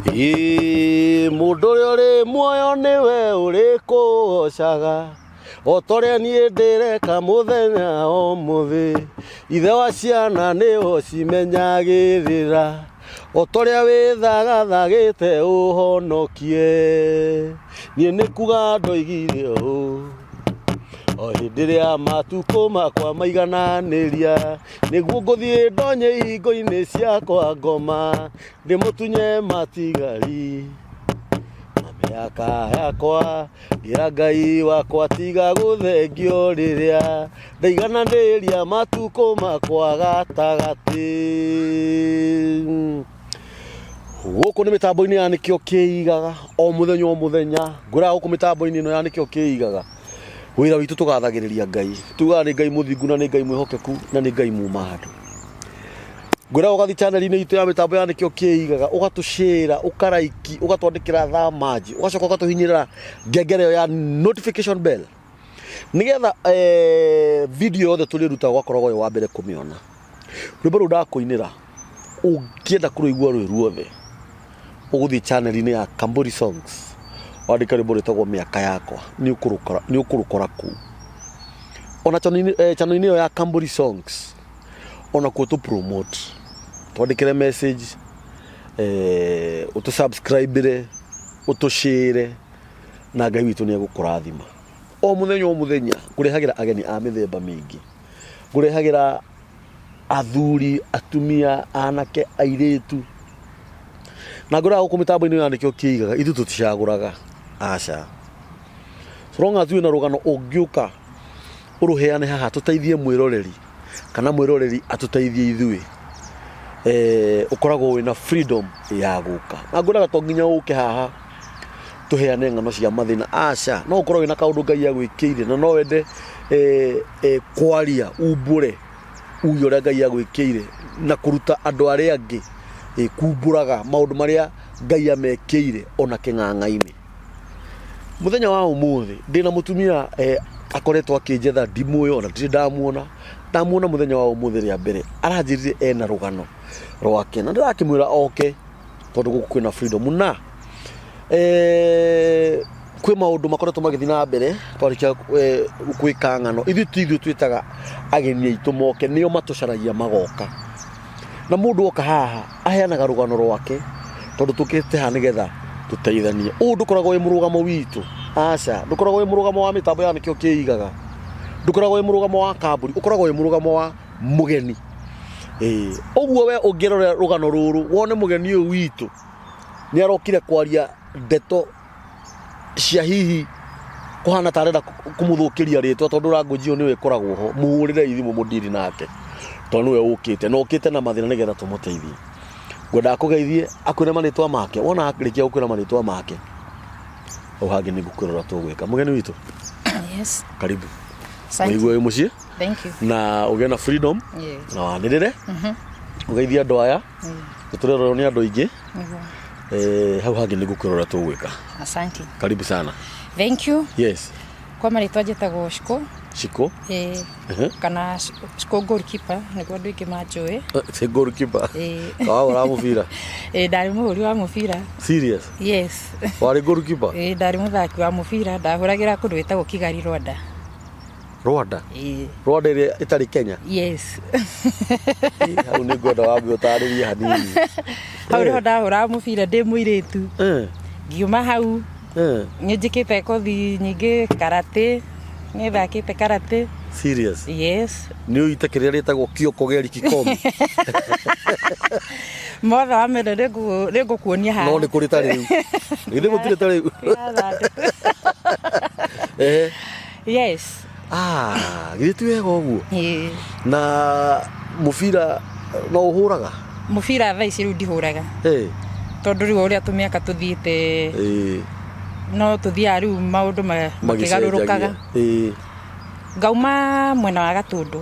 Ĩĩ, mũndũ ũrĩa ũrĩ muoyo nĩwe ũrĩkũgocaga o ta ũrĩa niĩ ndĩreka mũthenya ũmũthĩ. Ithe wa ciana nĩwe ũcimenyagĩrĩra o ta ũrĩa wĩthagathagĩte ũhonokie. Niĩ nĩ kuga ndoigire ũũ o hĩndĩ ĩrĩa matukũ makwa maigananĩria, nĩguo ngũthiĩ ndonye ihingo-inĩ cia kwa ngoma, ndĩmũtunye matigari ma mĩaka yakwa. Ngĩra Ngai wakwa tiga gũthengio rĩrĩa ndaigananĩria matukũ makwa gatagatĩ. Gũkũ nĩ mĩtambo-inĩ ya Nĩkĩo Kĩigaga o mũthenya o mũthenya ngwĩraga gũkũ mĩtambo-inĩ ĩno ya Nĩkĩo Kĩigaga wĩra witũ tũgathagĩrĩria Ngai tugaga nĩ Ngai mũthingu na nĩ Ngai mwĩhokeku na nĩ Ngai muma andũ. Ngwĩraga ũgathiĩ channel-inĩ itũ ya mĩtambo ya Nĩkĩo Kĩigaga ũgatũshare, ũkaraiki, ũgatwandĩkĩra thamanji, ũgacoka ũgatũhinyĩrĩra ngengere ĩyo ya notification bell nĩgetha video yothe tũrĩrutaga ũgakoragwo wĩ wa mbere kũmĩona. Rwĩmbo rũu ndakũinĩra ũngĩenda kũrũigua rwĩ ruothe ũgũthiĩ channel-inĩ ya Kamburi Songs wandĩke rwĩmbo rwĩtagwo Mĩaka Yakwa nĩ ũkũrũkora kũu. Ona channel-inĩ ĩyo ya Kamburi Songs onakuo tũ promote twandĩkĩre message ũtũ subscribe ũtũ share na Ngai witũ nĩ egũkũrathima. O mũthenya o mũthenya ngũrehagĩra ageni a mĩthemba mĩingĩ, ngũrehagĩra athuri, atumia, anake, airĩtu. Na ngwĩraga gũkũ mĩtambo-inĩ ya Nĩkĩo Kĩigaga ithuĩ tũticagũraga, aca. So long as wĩna rũgano ũngĩũka ũrũheane haha tũteithie mwĩroreri kana mwĩroreri atũteithie ithuĩ, ũkoragwo wĩna freedom ya gũka. Na ngwĩraga to nginya ũke haha tũheane ng'ano cia mathĩna, aca. No ũkorwo wĩna kaũndũ Ngai agwĩkĩire na no wende kwaria umbũre uge ũrĩa Ngai agwĩkĩire na kũruta andũ arĩa angĩ kumbũraga maũndũ marĩa Ngai amekĩire ona kĩng'ang'a-inĩ. Mũthenya wa ũmũthĩ ndĩna mũtumia akoretwo akĩnjetha ndimũĩ ona ndirĩ ndamuona, ndamuona mũthenya wa ũmũthĩ rĩa mbere aranjĩrire ena rũgano rwake na ndĩrakĩmwĩra oke tondũ gũkũ kwĩna freedom na kwĩ maũndũ makoretwo magĩthiĩ na mbere twarĩkia gwĩka ng'ano. Ithuĩ ti ithuĩ twĩtaga ageni aitũ moke, nĩo matũcaragia magoka. Na mũndũ oka haha aheanaga rũgano rwake tondũ tũkĩte haha nĩgetha tũteithanie. Ũyũ ndũkoragwo wĩ mũrũgamo witũ, aca, ndũkoragwo wĩ mũrũgamo wa mĩtambo ya Nĩkĩo Kĩigaga, ndũkoragwo wĩ mũrũgamo wa kambuni, ũkoragwo wĩ mũrũgamo wa mũgeni. Ĩĩ, ũguo we ũngĩrora rũgano rũrũ wone mũgeni ũyũ witũ nĩ arokire kwaria ndeto cia hihi kũhana ta arenda kũmũthũkĩria rĩtwa tondũ language ĩyo nĩyo ĩkoragwo ho, mũhũrĩre thimũ mũndiri nake tondũ nĩwe ũkĩte na ũkĩte na mathĩna nĩgetha tũmũteithie. Ngwendaga akũgeithie akwĩre marĩtwa make, wona arĩkia gũkwĩra marĩtwa make hau hangĩ nĩ ngũkwĩra ũrĩa tũgwĩka. Mũgeni witũ. Yes. Karibu. Asante. Wĩigue wĩ mũciĩ. Thank you. Na ũgĩe na freedom. Yes. Na wanĩrĩre. Ũgeithie andũ aya. Nĩ tũrerorwo nĩ andũ aingĩ. Nĩguo. Hau hangĩ nĩ ngũkwĩra ũrĩa tũgwĩka. Asante. Karibu sana. Thank you. Yes. Kwa marĩtwa njĩtagwo Shiko. Shiko. Ĩĩ. Kana Shiko goalkeeper nĩguo andũ aingĩ manjũĩ. Ti goalkeeper. Ĩĩ. Wahũra mũbira. Ĩĩ ndarĩ mũhũri wa mũbira. Serious? Yes. Warĩ goalkeeper? Ĩĩ ndarĩ mũthaki wa mũbira, ndahũragĩra kũndũ gwĩtagwo Kigali Rwanda. Rwanda? Ĩĩ. Rwanda ĩrĩa ĩtarĩ Kenya? Yes. Hau nĩ ngwenda wambe ũtarĩrie hanini. Hau nĩho ndahũraga mũbira ndĩ mũirĩtu. Ngiuma hau nĩ njĩkĩte kothi nyingĩ karate, nĩ thakĩte karate. Serious? Yes. Nĩ ũite kĩrĩa rĩtagwo Kioko Geri Kikomi? Mothe wa mene nĩ ngũkuonia haha. No nĩ kũrĩ ta rĩu. Githĩ gũtirĩ ta rĩu? Yes. Ah, githĩ ti wega ũguo? Ĩĩ. Na mũbira no ũhũraga? Mũbira thaa ici rĩu ndihũraga. Ĩĩ. Tondũ rĩu ũrĩa tũmĩaka tũthiĩte Ĩĩ. no tũthiaga rĩu maũndũ makĩgarũrũkaga. Ĩĩ. Ngauma mwena wa Gatũndũ.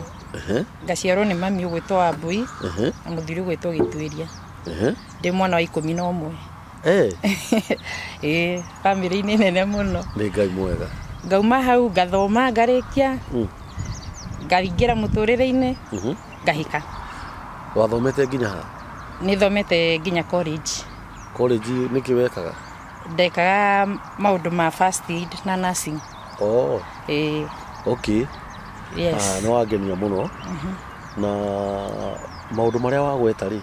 Ngaciarwo nĩ mami ũgwĩtwo Wambui na mũthuri ũgwĩtwo Gĩtuĩria. Ndĩ mwana wa 11. Ĩĩ, bamĩrĩ-inĩ nene mũno. Nĩ Ngai mwega. Ngauma hau ngathoma ngarĩkia, ngaingĩra mũtũrĩre-inĩ, ngahika. Wathomete nginya ha? Nĩ thomete nginya college. College nĩkĩ wekaga? Ndekaga maũndũ ma first aid na nursing. Oh. Ĩĩ. Okay. Yes. Ah, nĩ wangenia mũno. Na maũndũ marĩa wagweta rĩ,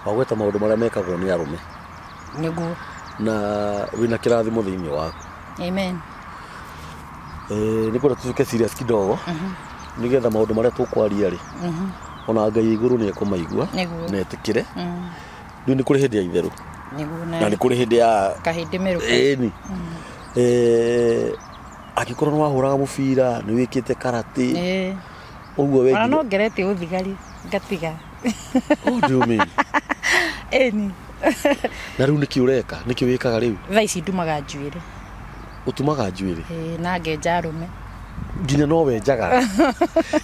wagweta maũndũ marĩa mekagwo nĩ arũme. Nĩguo. Na wĩna kĩrathimo thĩinĩ waku. Amen. Eh, nĩ kwenda tutuĩke serious kidogo nĩgetha maũndũ marĩa tũkwaria rĩ ona Ngai igũrũ nĩ ekũmaigua Nĩguo. na etĩkĩre. Rĩu nĩ kũrĩ hĩndĩ ya itherũ Nĩguo na na nĩ kũrĩ hĩndĩ ya kahĩndĩ mĩrũka. ĩni. Eh, angĩkorwo nĩ wahũraga mũbira nĩ wĩkĩte karate Ĩĩ. ũguo Ona wekire no ngeretie ũthigari ngatiga. What do you mean? Ĩni. Na rĩu nĩkĩ ũreka? Nĩkĩ wĩkaga rĩu? Thaa ici ndumaga njuĩrĩ. Ũtumaga njuĩrĩ? Ĩĩ, na ngenja arũme. Nginya no wenjaga?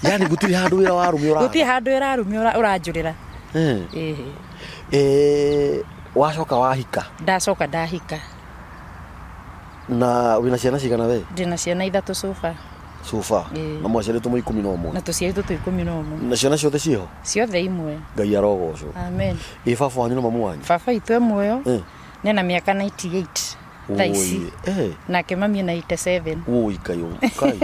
Yani gũtirĩ handũ wĩra wa arũme ũraga? Gũtirĩ handũ wĩra wa arũme ũranjũrĩra. Eh. Ĩĩ. Eh, wacoka wahika? Ndacoka ndahika. Na wĩna ciana cigana we? Ndĩna ciana ithatũ cuba. Cuba? Ĩĩ. Na mwaciarĩtwo mwĩ 11? Na tũciarĩtwo twĩ 11. Na ciana ciothe ciĩho? Ciothe imwe. Ngai arogocwo. Amen. Ĩ baba wanyu na mamu wanyu? Baba witũ e muoyo. Eh. Nĩ na mĩaka 98 thaa ici. Oi, eh. Nake mami ena 87. Oi, kai, kai.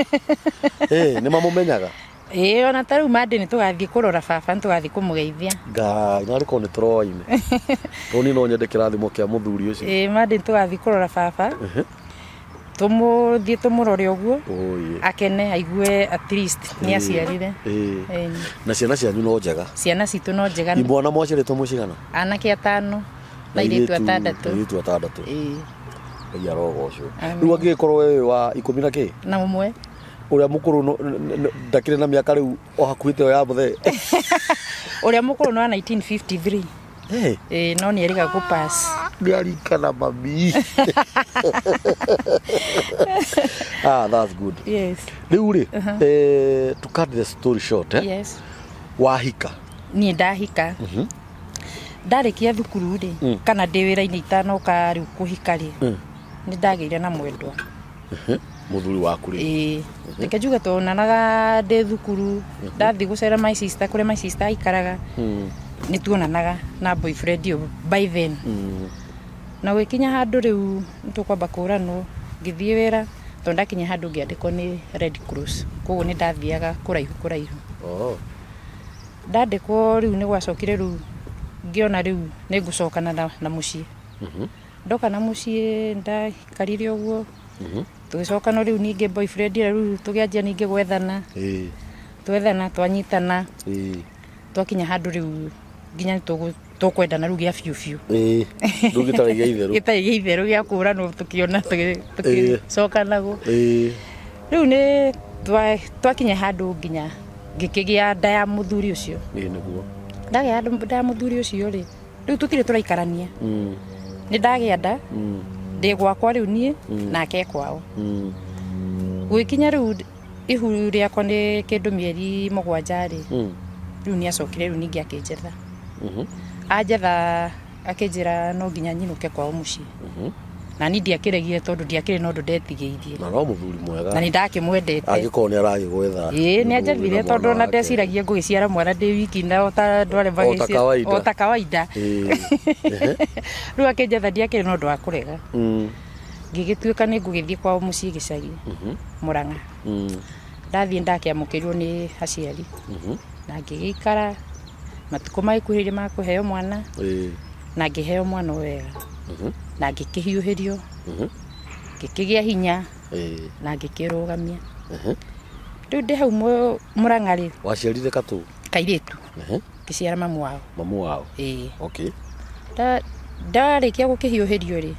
Eh, nĩ mamũmenyaga? Ĩĩ, ona ta rĩu Monday nĩ tũgathiĩ kũrora baba, nĩ tũgathiĩ kũmũgeithia. Ngai, narĩ korwo nĩ tũroaine. Tondũ niĩ no nyende kĩrathimo kĩa mũthuri ũcio. Ĩĩ, Monday nĩ tũgathiĩ kũrora baba. Tũmũthiĩ tũmũrore ũguo. Oi. Akene, aigue at least nĩ aciarire. Ĩĩ. Ĩĩ. Na ciana cianyu no njega? Ciana citũ no njega. Imwana mwaciarĩtwo mwĩ cigana? Anake atano na airĩtu atandatũ. Airĩtu atandatũ. Ĩĩ. Ngai arogocwo. Amen. Rĩu angĩgĩkorwo we wĩ wa ikũmi na kĩ? Na ũmwe. Ũrĩa mũkũrũ ndakĩrĩ na mĩaka rĩu o hakuhĩ ta ĩyo ya mũthee. Ũrĩa mũkũrũ nĩ wa 1953. Hey. Ĩĩ, no nĩ erĩga gũ pass. Nĩ arikana mami. Ah, that's good. Yes. Rĩu rĩ, eh, to cut the story short, eh? Yes. Wahika. Niĩ ndahika. Ndarĩkia thukuru rĩ, kana ndĩ wĩra-inĩ itanoka rĩu kũhika rĩ, nĩ ndagĩire na mwendwa. Mũthuri waku rĩ? Ĩĩ. Reke njuge tuonanaga ndĩ thukuru, ndathiĩ gũcera my sister kũrĩa my sister aikaraga, nĩ tuonanaga na boyfriend ũyũ by then. Na gũgĩkinya handũ rĩu nĩ tũkwamba kũranwo, ngĩthiĩ wĩra tondũ ndakinya handũ ngĩandĩkwo nĩ Red Cross, koguo nĩ ndathiaga kũraihu kũraihu. Oh. Ndandĩkwo rĩu nĩ gwacokire rĩu ngĩona rĩu nĩ ngũcokana na mũciĩ. Ndoka na mũciĩ ndaikarire ũguo. Tũgĩcoka no rĩu ningĩ boyfriend ĩrĩa rĩu tũgĩanjia ningĩ gwethana. Twethana twanyitana. Twakinya handũ rĩu nginya tũkwendana rĩu gĩa biũ biũ. Rĩu gĩtarĩ gĩa itherũ. Gĩtarĩ gĩa itherũ gĩa kũranwo tũkĩona tũgĩcokanagwo. Rĩu nĩ twakinya handũ nginya ngĩkĩgĩa nda ya mũthuri ũcio. Ĩĩ nĩguo. Ndagĩa nda ya mũthuri ũcio rĩ, rĩu tũtirĩ tũraikarania. Nĩ ndagĩa nda, ndĩ gwakwa rĩu niĩ, nake e kwao. Gũgĩkinya rĩu ihu rĩakwa nĩ kĩndũ mĩeri mũgwanja rĩ, rĩu nĩ acokire rĩu ningĩ akĩnjetha. Anjetha akĩnjĩra no nginya nyinũke kwao mũciĩ. Na niĩ ndiakĩregire tondũ ndiakĩrĩ na ũndũ ndetigĩirie. Na no mũthuri mwega. Na nĩ ndakĩmwendete. Angĩkorwo nĩ aragĩgwetha. Ĩĩ, nĩ anjethire tondũ ona ndeciragia ngũgĩciara mwana ndĩ wiki na o ta andũ arĩa O ta magĩciara. kawaida. O ta kawaida. Ĩĩ. Rĩu akĩnjetha ndiakĩrĩ na ũndũ wa kũrega. Ngĩgĩtuĩka nĩ ngũgĩthiĩ kwao mũciĩ gĩcagi, Mũrang'a. Ndathiĩ ndakĩamũkĩrirwo nĩ aciari. Na ngĩgĩikara matukũ magĩkuhĩrĩria ma kũheo mwana. Na ngĩheo mwana o wega. Na ngĩkĩhiũhĩrio. Ngĩkĩgĩa hinya. Na ngĩkĩrũgamia. Rĩu ndĩ hau Mũrang'a rĩ. Waciarire katũ? Kairĩtu. Ngĩciara mamu wao. Mamu wao? Ĩĩ. Okay. Ndarĩkia gũkĩhiũhĩrio rĩ,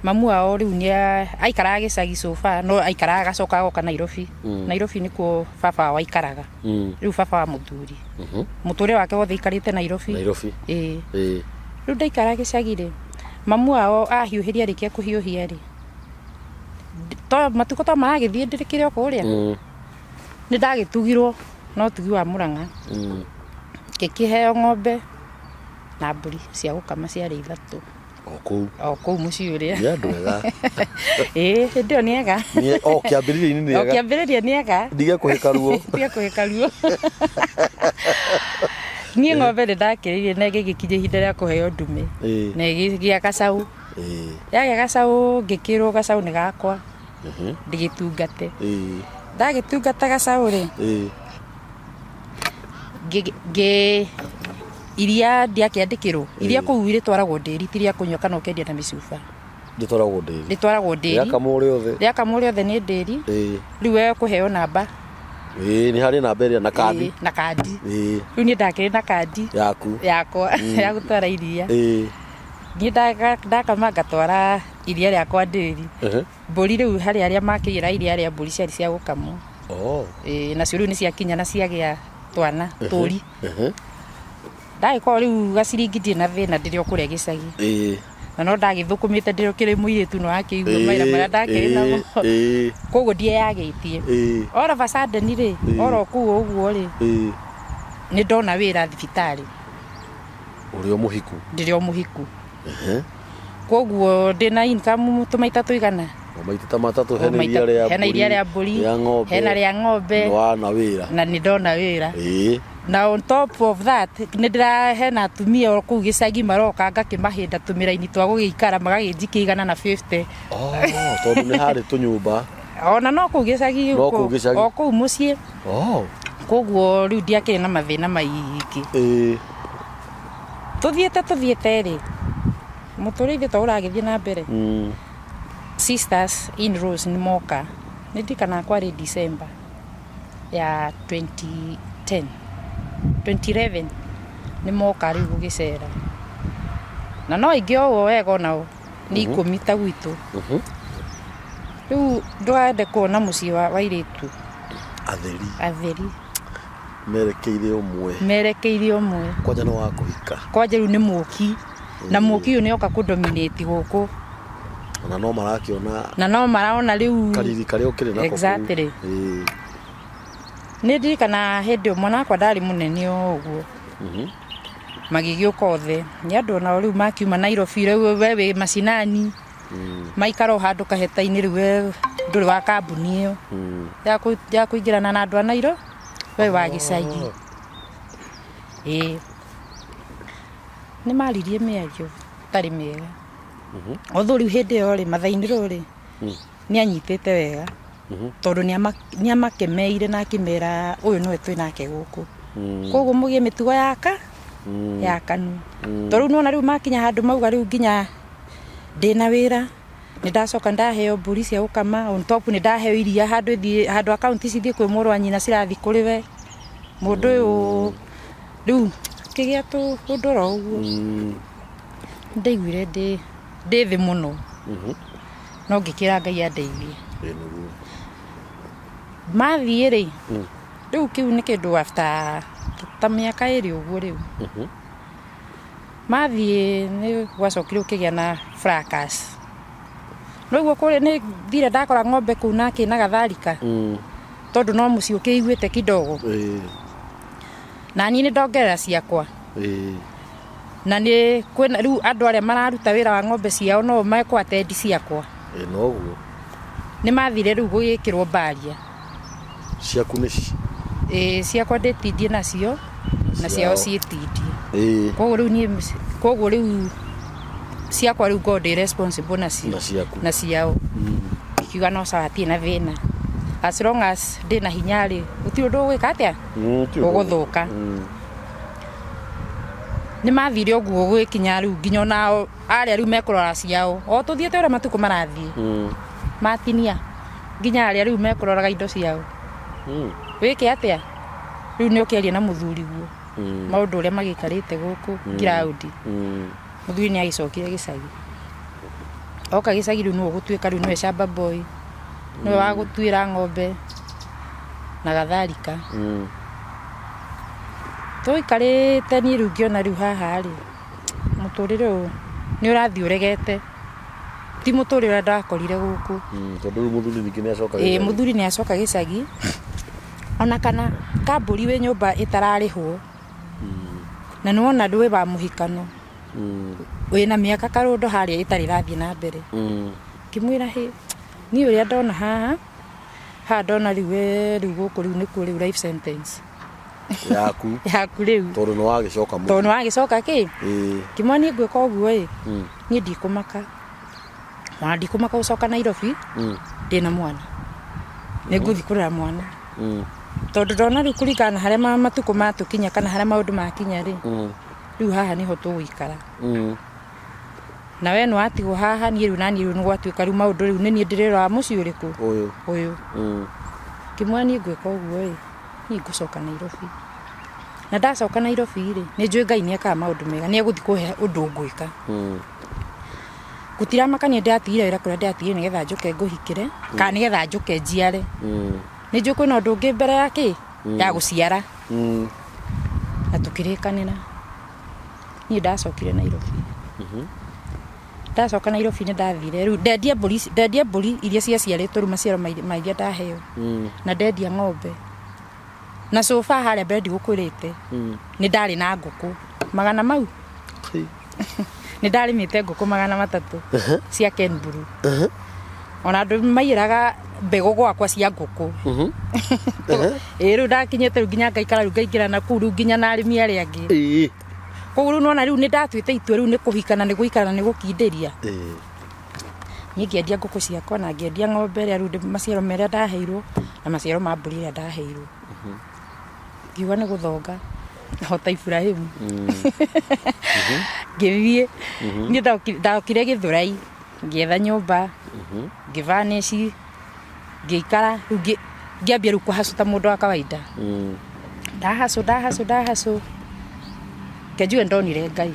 mamu wao rĩu nĩ aikaraga gĩcagi so far, no aikaraga agacoka agoka Nairobi. Nairobi nĩkuo baba wao aikaraga. Rĩu baba wa mũthuri. Mũtũrĩre wake wothe aikarĩte Nairobi. Nairobi. Ĩĩ. Ĩĩ. Rĩu ndaikara gĩcagi rĩ, mamu wao ahiũhĩria arĩkia kũhiũhia rĩ, to matukũ to maragĩthiĩ ndĩrĩ kĩrĩ o kũrĩa. Nĩ ndagĩtugirwo na ũtugi wa Mũrang'a. Ngĩkĩheo ng'ombe na mbũri cia gũkama ciarĩ ithatũ. O kũu. O kũu mũciĩ ũrĩa. Nĩ andũ ega. Ĩĩ, hĩndĩ ĩyo nĩ ega. Nĩ, o kĩambĩrĩria-inĩ nĩ O ega. kĩambĩrĩria nĩ ega. Ndige kũhĩka ruo. Ndige kũhĩka ruo. Niĩ ng'ombe nĩ ndakĩrĩire na ĩgĩgĩkinya ihinda rĩa kũheo ndume. Na ĩgĩgĩa gacaũ. Yagĩa gacaũ ngĩkĩrwo gacaũ nĩ gakwa. Ndĩgĩtungate. Ndagĩtungata gacaũ rĩ, ngĩ iria ndiakĩandĩkĩrwo. Iria kũu rĩtwaragwo ndĩri ti rĩa kũnyua kana ũkendia na mĩcuba. Rĩtwaragwo ndĩri. Rĩtwaragwo ndĩri. Rĩakamwo rĩothe. Rĩakamwo rĩothe nĩ ndĩri. Rĩu we ũkũheo namba. Ĩĩ nĩ harĩ namba ĩrĩa na kandi. Ĩĩ, na kandi. Ĩĩ. Rĩu niĩ ndakĩrĩ na kandi. Yaku. Yakwa ya gũtwara iria. Ĩĩ. Niĩ ndakama ngatwara iria rĩakwa ndĩri. Mbũri rĩu harĩ arĩa makĩgĩra iria rĩa mbũri ciarĩ cia gũkamwo. Oh. Ĩĩ, nacio rĩu nĩ ciakinya na ciagĩa twana tũri. Ndagĩkorwo rĩu gaciringi ndirĩ na thĩna ndĩrĩ o kũrĩa gĩcagi. Ĩĩ. Na no ndagĩthũkũmĩte ndĩrĩ ũkĩrĩ mũirĩtu no akĩigua mawĩra marĩa ndakĩrĩ namo. Ĩĩ. Koguo ndieyagĩtie. Ĩĩ. All of a sudden rĩ, oro kũu ũguo rĩ, Ĩĩ. nĩ ndona wĩra thibitarĩ. Ũrĩ o mũhiku? Ndĩrĩ o mũhiku. Koguo ndĩna income tũmaita tũigana? O maita ta matatũ, hena iria rĩa hena iria rĩa mbũri, rĩa ng'ombe, hena rĩa ng'ombe, nĩ wana wĩra. Na nĩ ndona wĩra. Ĩĩ. Na on top of that nĩ ndĩra hena atumia o kũu gĩcagi maroka ngakĩmahĩnda tũmĩraini twa gũgĩikara magagĩnjikia 150. Oh, tondũ nĩ harĩ tũnyũmba. Ona no kũu gĩcagi. No kũu gĩcagi. O kũu mũciĩ. Oh. Koguo rĩu ndiakĩrĩ na mathĩna maingĩ. Ĩĩ. Tũthiĩte tũthiĩte rĩ, mũtũrĩre ithe to ũragĩthiĩ na mbere. Sisters in laws nĩ moka. Nĩ ndirikanaga kwarĩ December ya 2010, 2011 nĩ moka rĩu gũgĩcera. Na no aingĩ o ũguo wega onao nĩ 10 ta gwitũ. Rĩu ndũgende kuona mũciĩ wa airĩtu. Atheri. Atheri. Merekeire ũmwe. Merekeire ũmwe. Kwanja nĩ wa kũhika. Kwanja rĩu nĩ mũki. Na mũki ũyũ nĩ oka kũ dominate gũkũ. Na no marakĩona. Na no marona rĩu. Kariri karĩa ũkĩrĩ nako. Exactly. Nĩ ndirikana hĩndĩ ĩmwe mwana wakwa ndarĩ mũnene o ũguo. Magĩgĩũka othe. Nĩ andũ onao rĩu makiuma Nairobi rĩu we wĩ macinani. Maikara o handũ kaheta-inĩ rĩu we ndũrĩ wa kambuni ĩyo. Ya kũingĩrana na andũ a Nairobi we wa gĩcagi. Ĩĩ. Nĩ maririe mĩario ĩtarĩ mĩega. Although rĩu hĩndĩ ĩyo rĩ, mathaa-inĩ rĩu rĩ, nĩ anyitĩte wega. Tondũ nĩ amakemeire na akĩmera ũyũ nĩwe twĩ nake gũkũ. Koguo mũgĩe mĩtugo yaka ya kanua. Tondũ rĩu nĩwona rĩu makinya handũ mauga rĩu nginya ndĩna wĩra, nĩ ndacoka ndaheo mbũri cia gũkama, on top nĩ ndaheo iria handũ ĩthiĩ handũ akaunti cithiĩ kwĩ mũrũ wa nyina cirathiĩ kũrĩ we. Mũndũ ũyũ rĩu kĩgĩa tũũndũ oro ũguo. Nĩ ndaiguire ndĩ thĩ mũno. No ngĩkĩra Ngai andeithie. Ĩĩ nĩguo. Mathiĩ rĩ, rĩu kĩu nĩ kĩndũ after ta mĩaka 2 ũguo rĩu. Mathiĩ nĩ gwacokire gũkĩgĩa na fracas. No ũguo kũrĩa nĩ thire ndakora ng'ombe kũu na kĩ na gatharika. Tondũ no mũciĩ ũkĩiguĩte kidogo. Ĩĩ. Na niĩ nĩ ndongerera ciakwa. Ĩĩ. Na nĩ kwĩna rĩu andũ arĩa mararuta wĩra wa ng'ombe ciao no mekũ attend ciakwa. Ĩĩ noguo. Nĩ mathire rĩu gũgĩkĩrwo mbaria. Ciaku nĩ ci? Ĩĩ ciakwa ndĩtindie nacio na ciao ciĩtindie. Ĩĩ. Koguo rĩu niĩ koguo rĩu ciakwa rĩu ngorwo ndĩ responsible nacio. Na ciaku. Na ciao. Ngiuga no sawa hatirĩ na thĩna. As long as ndĩna hinya rĩ, gũtirĩ ũndũ ũgwĩka atĩa? Ũgũthũka. Nĩ mathire ũguo gũgĩkinya rĩu nginya onao arĩa rĩu mekũrora ciao. O tũthiĩte ũrĩa matukũ marathiĩ. Matinia nginya arĩa rĩu mekũroraga indo ciao. Wĩke atĩa? Rĩu nĩ ũkĩaria na mũthuriguo. Maũndũ ũrĩa magĩikarĩte gũkũ ground. Mũthuri nĩ agĩcokire gĩcagi. Oka gĩcagi rĩu nĩwe ũgũtuĩka rĩu nĩwe shamba boy. Nĩwe wa gũtuĩra ng'ombe na gatharika. Tũikarĩte niĩ rĩu ngĩona rĩu haha rĩ, mũtũrĩre ũyũ nĩ ũrathiĩ ũregete. Ti mũtũrĩre ũrĩa ndakorire gũkũ. Tondũ rĩu mũthuri ningĩ nĩ acoka Ĩĩ gĩcagi. Mũthuri nĩ acoka gĩcagi. Ona kana kambũri wĩ nyũmba ĩtararĩhwo. Na nĩ wona ndwĩ wa mũhikano. Wĩna mĩaka karũndo harĩa ĩtarĩ ĩrathiĩ na mbere. Ngĩmwĩra hĩ, niĩ ũrĩa ndona haha, haha ndona rĩu we rĩu gũkũ rĩu nĩkuo rĩu life sentence. Yaku. Yaku rĩu. Tondũ nĩ wagĩcoka mũciĩ. Tondũ nĩ wagĩcoka kĩ. Ĩĩ. Ngĩmwĩra niĩ ngwĩka ũguo ĩ, niĩ ndikũmaka. Ona ndikũmaka gũcoka Nairobi ndĩna mwana. Nĩ ngũthiĩ kũrera mwana. Tondũ ndona rĩu kũringana na harĩa matukũ matũkinya kana harĩa maũndũ makinya rĩ, rĩu haha nĩho tũgũikara. Na we nĩ watigwo haha, niĩ rĩu naniĩ rĩu nĩ gwatuĩka rĩu maũndũ rĩu nĩ niĩ ndĩrĩroraga mũciĩ ũrĩkũ? Ũyũ. Ũyũ. Ngĩmwĩra niĩ ngwĩka ũguo ĩ, niĩ ngũcoka Nairobi. Na ndacoka Nairobi rĩ, nĩ njũĩ Ngai nĩ ekaga maũndũ mega, nĩ egũthiĩ kũhe ũndũ ngwĩka. Gũtiramakania ndĩratigire wĩra kũrĩa ndĩratigire nĩgetha njũke ngũhikĩre, kana nĩgetha njũke njiare. Nĩ njũĩ kwĩna ũndũ ũngĩ mbere ya kĩ? Ya gũciara. Na tũkĩrĩkanĩra. Niĩ ndacokire Nairobi. Ndacoka Nairobi nĩ ndathire rĩu ndendia mbũri ici, ndendia mbũri iria ciaciarĩtwo rĩu maciaro ma iria ndaheo. Na ndendia ng'ombe. Na so far harĩa mbere ndigũkwĩrĩte, nĩ ndarĩ na ngũkũ magana mau. Nĩ ndarĩmĩte ngũkũ 300 cia Kenburu. Ona andũ maiyĩraga mbegũ gwakwa cia ngũkũ. Ĩĩ rĩu ndakinyĩte rĩu nginya ngaikara rĩu ngaingĩra na kũu rĩu nginya na arĩmi arĩa angĩ. Koguo rĩu nĩwona rĩu nĩ ndatuĩte itua rĩu nĩ kũhika na nĩ gũikara na nĩ gũkindĩria. Niĩ ngĩendia ngũkũ ciakwa na ngĩendia ng'ombe ĩrĩa rĩu maciaro marĩa ndaheirwo na maciaro ma mbũri ĩrĩa ndaheirwo. Ngiuga nĩ gũthonga o ta Iburahĩmu. Ngĩthiĩ, niĩ ndokire Gĩthũrai, ngĩetha nyũmba, ngĩ vanish, ngĩikara, rĩu ngĩambia rĩu kũ hustle ta mũndũ wa kawaida. Nda hustle, nda hustle, nda hustle, reke njuge nĩndonire Ngai.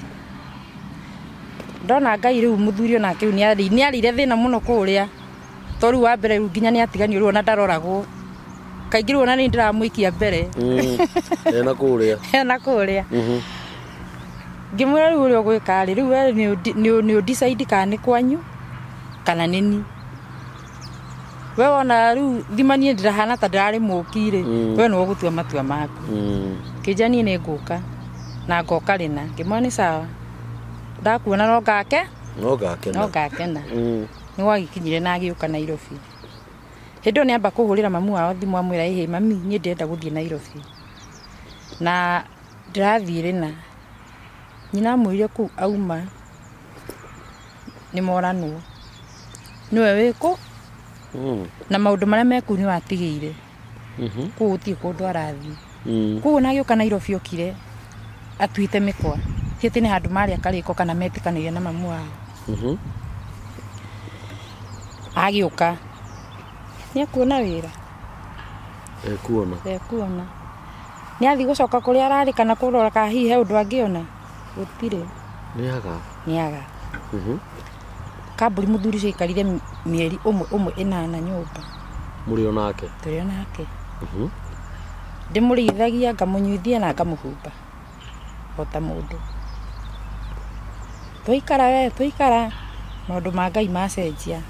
Ndona Ngai rĩu mũthuri onake rĩu nĩarĩire thĩna mũno kũrĩa, to rĩu wa mbere rĩu nginya nĩatiganio rĩu ona ndaroragwo. Kaingĩ rĩu ona nĩ ndĩramũikia mbere. Ena kũrĩa. Ena kũrĩa. Ngĩmwĩra rĩu ũrĩa ũgwĩka rĩ, rĩu we nĩ ũ decide kana nĩ kwanyu kana nĩ niĩ. We wona rĩu thima niĩ ndĩrahana ta ndĩrarĩ mũki rĩ, we nĩwe ũgũtua matua maku. Kĩnja niĩ nĩ ngũka na ngoka rĩna. Ngĩmwĩra nĩ sawa. Ndakuona no ngake? No ngakena. No ngakena. Nĩ gwagĩkinyire na agĩũka Nairobi. Hĩndĩ ĩyo nĩ amba kũhũrĩra mamu wao thimũ amwĩra ĩhĩ mami niĩ ndĩrenda gũthiĩ Nairobi. Na ndĩrathiĩ rĩna. Nyina amwĩrire kũu auma nĩ moranwo. Nĩwe wĩkũ? Na maũndũ marĩa me kũu nĩwe atigĩire. Kũu gũtirĩ kũndũ arathiĩ. Koguo ona agĩũka Nairobi okire atuĩte mĩkwa. Ti atĩ nĩ handũ marĩa karĩko kana metĩkanĩire na mamu wao. Agĩũka nĩ ekuona wĩra. Ekuona. Ekuona. Nĩ athiĩ gũcoka kũrĩa ararĩ kana kũrora kana hihi he ũndũ angĩona? Gũtirĩ. Nĩ aga. Nĩ aga. Kambũri mũthuri ũcio aikarire mĩeri ũmwe ũmwe ĩnana nyũmba. Mũrĩ o nake? Tũrĩ o nake. Ndĩmũrĩithagia, ngamũnyuithia na ngamũhumba o ta mũndũ. Twaikara we twaikara, maũndũ ma Ngai macenjia.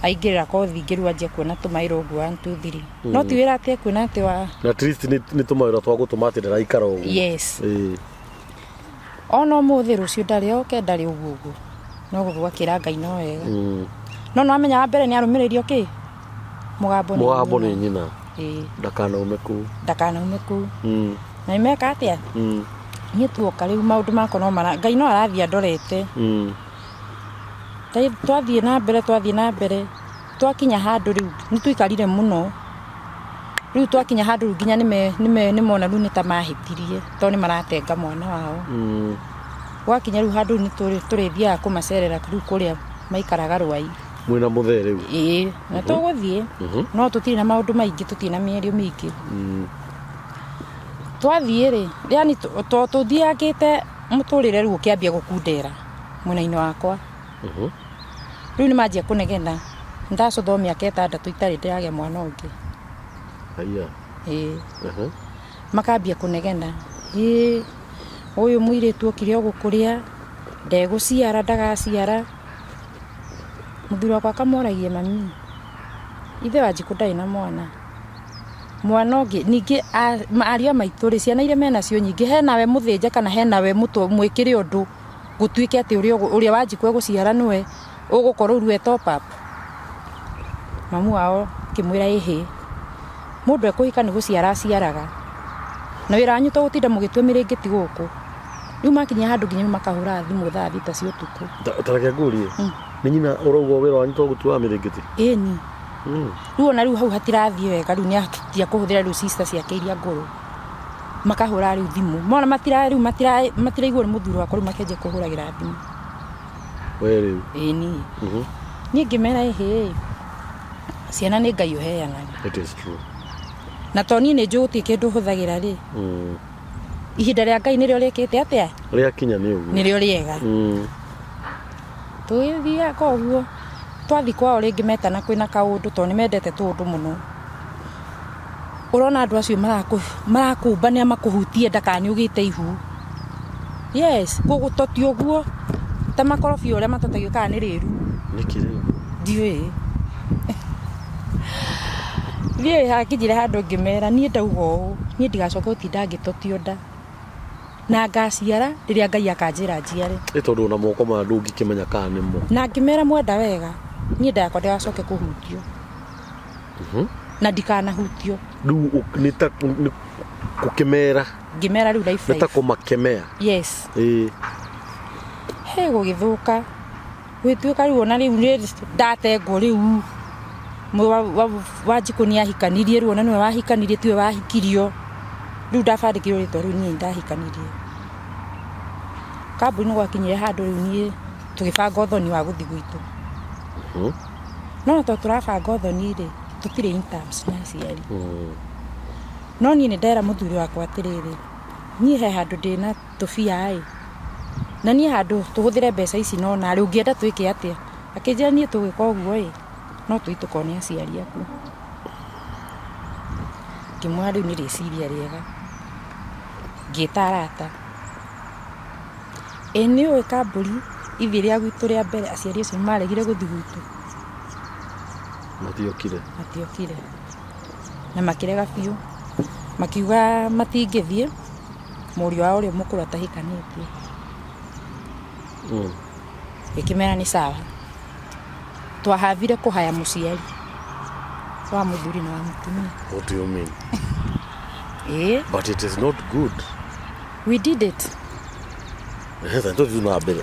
Aingĩrĩra kothi ingĩ rĩu anjia kuona tũmaĩra ũguo one two three. No ti wĩra atĩ ekuona atĩ wa Na at least nĩ tũmawĩra twa gũtũma atĩ ndaraikara ũguo. Yes. Ĩĩ. Ona ũmũthĩ rũciũ ndarĩ oke ndarĩ ũguo ũguo. No gũgwakĩra Ngai no wega. No nĩwamenya wa mbere nĩ arũmĩrĩirio kĩ? Mũgambo nĩ Mũgambo nĩ nyina. Ĩĩ. Ndakanaume kũu. Ndakanaume kũu. Na nĩmeka atĩa? Niĩ tuoka rĩu maũndũ makwa no mara Ngai no arathiĩ andorete. Twathiĩ na mbere twathiĩ na mbere twakinya handũ rĩu nĩ twaikarire mũno. Rĩu twakinya handũ rĩu nginya nĩmona rĩu nĩ ta mahĩtirie tondũ nĩ maratenga mwana wao. Gwakinya rĩu handũ rĩu nĩ tũrĩthiaga kũmacerera rĩu kũrĩa maikaraga Rwai. Mwĩna mũthee rĩu? Ĩĩ, na tũgũthiĩ no tũtirĩ na maũndũ maingĩ, tũtirĩ na mĩario mĩingĩ. Twathiĩ rĩ, yani tũthiangĩte mũtũrĩre rĩu ũkĩambia gũkundera mwena-inĩ wakwa. Rĩu nĩ manjia kũnegena, ndacũthwo mĩaka 6 itarĩ ndĩragĩa mwana ũngĩ. Haiya. Ĩĩ. Makambia kũnegena, ĩĩ ũyũ mũirĩtu okire o gũkũrĩa, ndegũciara ndagaciara. Mũthuri wakwa akamoragia mami, ithe Wanjikũ ndarĩ na mwana. Mwana ũngĩ, ningĩ ariũ a maitũ rĩ, ciana iria menacio nyingĩ, hena we mũthĩnje kana hena we mwĩkĩre ũndũ gũtuĩke atĩ ũrĩa Wanjikũ egũciara nĩwe ũgũkorwo rĩu e top up. Mamu wao akĩmwĩra ĩhĩ, mũndũ ekũhika nĩ gũciara aciaraga. Na wĩra wanyu to gũtinda mũgĩtua mĩrĩngĩti gũkũ. Rĩu makinyia handũ nginya makahũra thimũ thaa thita cia ũtukũ. Ta reke ngũrie, nĩ nyina ũrauga wĩra wanyu to gũtuaga mĩrĩngĩti? Ĩni. Rĩu ona rĩu hau hatirathiĩ wega, rĩu nĩatia kũhũthĩra rĩu sister ciake iria ngũrũ. Makahũra rĩu thimũ. Mona matira rĩu matira matiraiguo nĩ mũthuri wakwa, rĩu makenjia kũhũragĩra thimũ. We rĩu. Ĩni. Niĩ ngĩmera ĩhĩ, ciana nĩ Ngai ũheanaga. It is true. Na to niĩ nĩ njũĩ gũtirĩ kĩndũ hũthagĩra rĩ. Ihinda rĩa Ngai nĩrĩo rĩkĩte atĩa? Rĩakinya nĩ ũguo. Nĩrĩo rĩega. Tũgĩthiaga ũguo, twathiĩ kwao rĩngĩ metana kwĩna kaũndũ tondũ nĩ mendete tũũndũ mũno. Ũrona andũ acio marakũmbanĩra makũhutie nda kana nĩ ũgĩte ihu. Yes, gũgũtotia ũguo ta makorobia ũrĩa matotagio kana nĩ rĩru. Nĩkĩ rĩu? Ndiũĩ. Niĩ hakinyire handũ ngĩmera niĩ ndauga ũũ, niĩ ndigacoka gũtinda ngĩtotio nda. Na ngaciara rĩrĩa Ngai akanjĩra njiare. Ĩ tondũ ona moko maya ndũngĩkĩmenya kana nĩmo. Na ngĩmera mwenda wega, niĩ nda yakwa ndĩgacoke kũhutio. Na ndikanahutio. Rĩu nĩ ta nĩ gũkĩmera. Ngĩmera rĩu life Nĩ ta life. kũmakemea. Yes. Ĩĩ. He gũgĩthũka. Gũgĩtuĩka rĩu ona rĩu nĩ ndatengwo rĩu. Wanjikũ nĩ ahikanirie rĩu ona nĩwe wahikanirie tiwe wahikirio. Rĩu ndabandĩkirwo rĩtwa rĩu niĩ ndahikanirie. Kambuni nĩ gwakinyire handũ rĩu niĩ tũgĩbanga ũthoni wa gũthiĩ gwitũ. No ona tondũ tũrabanga ũthoni rĩ, tũtirĩ in terms na aciari. No niĩ nĩ ndera mũthuri wakwa atĩrĩrĩ, niĩ he handũ ndĩna tũbia ĩ, na niĩ handũ tũhũthĩre mbeca ici nona rĩ, ũngĩenda twĩke atĩa? Akĩnjĩra niĩ tũgwĩka ũguo ĩ, no tũthiĩ tũkone aciari aku. Ngĩmwĩra rĩu nĩ rĩciria rĩega. Ngĩta arata. Ĩ nĩ ũĩ kambũri ithiĩ rĩa gwitũ rĩa mbere aciari acio nĩ maregire gũthiĩ gwitũ? Matiokire. Matiokire. Na makĩrega biũ. Makiuga matingĩthiĩ mũriũ wao ũrĩa mũkũrũ atahikanĩtie. Ngĩkĩmera nĩ sawa. Twahavire kũhaya mũciari wa mũthuri na wa mũtumia. What do you mean? Ĩĩ. But it is not good. We did it. Ehe, tũthiĩ na mbere.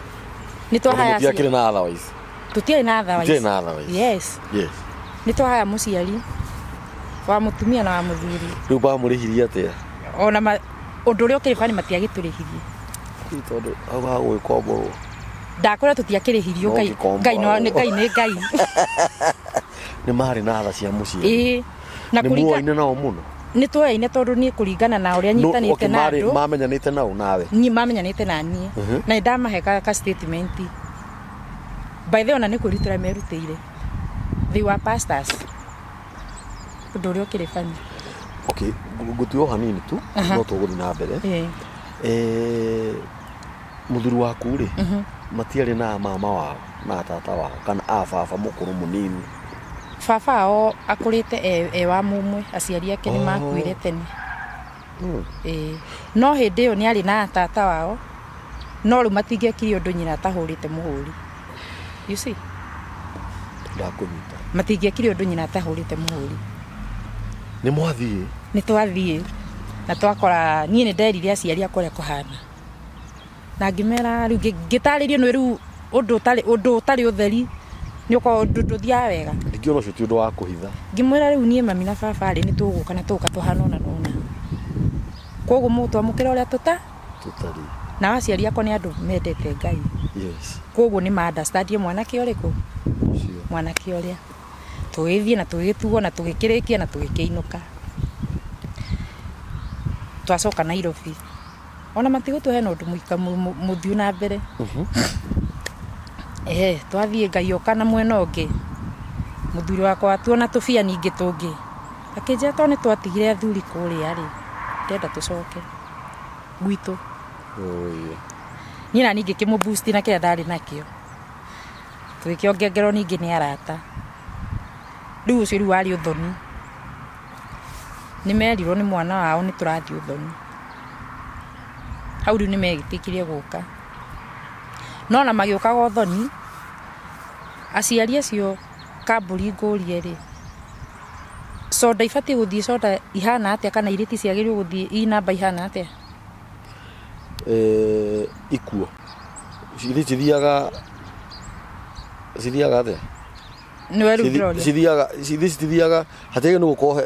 Nĩ twahaya Mũtiakĩrĩ na otherwise. Tũtiarĩ na otherwise. Tũtiarĩ na otherwise. Yes. Yes. Nĩ twahaya mũciari wa mũtumia na wa mũthuri. Rĩu bamũrĩhirie atĩa? Ona ũndũ ũrĩa ũkĩrĩ bani matiagĩtũrĩhirie. Ĩ, tondũ hau hagũgĩkomborwo. Ndakwĩra tũtiakĩrĩhirio, No Ngai, ngĩkomborwo. Ngai no, Ngai nĩ Ngai. Nĩ marĩ na tha cia mũciĩ. Ĩĩ. Na Nĩ kũringa muoaine nao mũno? Nĩ tuoyaine tondũ niĩ kũringana na ũrĩa No, nyitanĩte okay, na marĩ andũ. mamenyanĩte nao nawe? Niĩ mamenyanĩte na niĩ. Na nĩ ndamahe ka statement. By the way, ona nĩ kwĩrutĩra merutĩire. They were pastors. Ũndũ ũrĩa ũkĩrĩ funny. Okay, ngũtua o hanini tu, no tũgũthiĩ na mbere. Mũthuri waku rĩ, matiarĩ na mama wao na tata wao kana a baba mũkũrũ mũnini? Baba wao akũrĩte e wa mũmwe, aciari ake nĩ makuire tene. Ĩĩ. No hĩndĩ ĩyo nĩ arĩ na tata wao, no rĩu matingĩekire ũndũ nyina atahũrĩte mũhũri. You see? Ndakũnyita. Matingĩekire ũndũ nyina atahũrĩte mũhũri. Nĩ mwathiĩ? Nĩ twathiĩ. Na twakora, niĩ nĩ nderire aciari akwa ũrĩa kũhana. Na ngĩmera rĩu ngĩtarĩrio nĩ rĩu ũndũ ũtarĩ ũtheri, nĩ ũkoragwo ũndũ ndũthiaga wega. Ndingĩona ũcio ti ũndũ wa kũhitha. Ngĩmwĩra rĩu niĩ mami na baba rĩ, nĩ tũgũka na tũgũka tũhana ũna na ũna. Koguo mũgũtwamũkĩra ũrĩa Tũtariĩ. Nao aciari akwa nĩ andũ mendete Ngai. Koguo nĩ ma understand mwanake ũrĩkũ? Ũcio. Mwanake ũrĩa. Tũgĩthiĩ na tũgĩgĩtuo na tũgĩkĩrĩkia na tũgĩkĩinũka. Twacoka Nairobi. Ona matigũtũhe na ũndũ mũthiu na mbere. Twathiĩ Ngai oka na mwena ũngĩ. Mũthuri wakwa tuona tũbia ningĩ tũngĩ. Akĩnjĩra tondũ nĩ twatigire athuri kũrĩa rĩ, ndĩrenda tũcoke gwitũ. Niĩ na niĩ ngĩkĩmũ boost na kĩrĩa ndarĩ nakĩo. Tũgĩkĩongererwo ningĩ nĩ arata. Rĩu ũcio rĩu warĩ ũthoni. Nĩ merirwo nĩ mwana wao nĩ tũrathiĩ ũthoni. Hau rĩu nĩ metĩkĩrire gũka. No ona magĩũkaga ũthoni, aciari acio kambũri ngũrie rĩ, Soda ibatiĩ gũthiĩ soda ihana atĩa kana irĩti ciagĩrĩirwo gũthiĩ i namba ihana atĩa? Eh, ikuo ithe cithiaga cithiaga atĩa? Nĩwe rĩu Cithi- ndĩroria. Cithiaga ithe citithiaga hatiagĩrĩirwo nĩ gũkorwo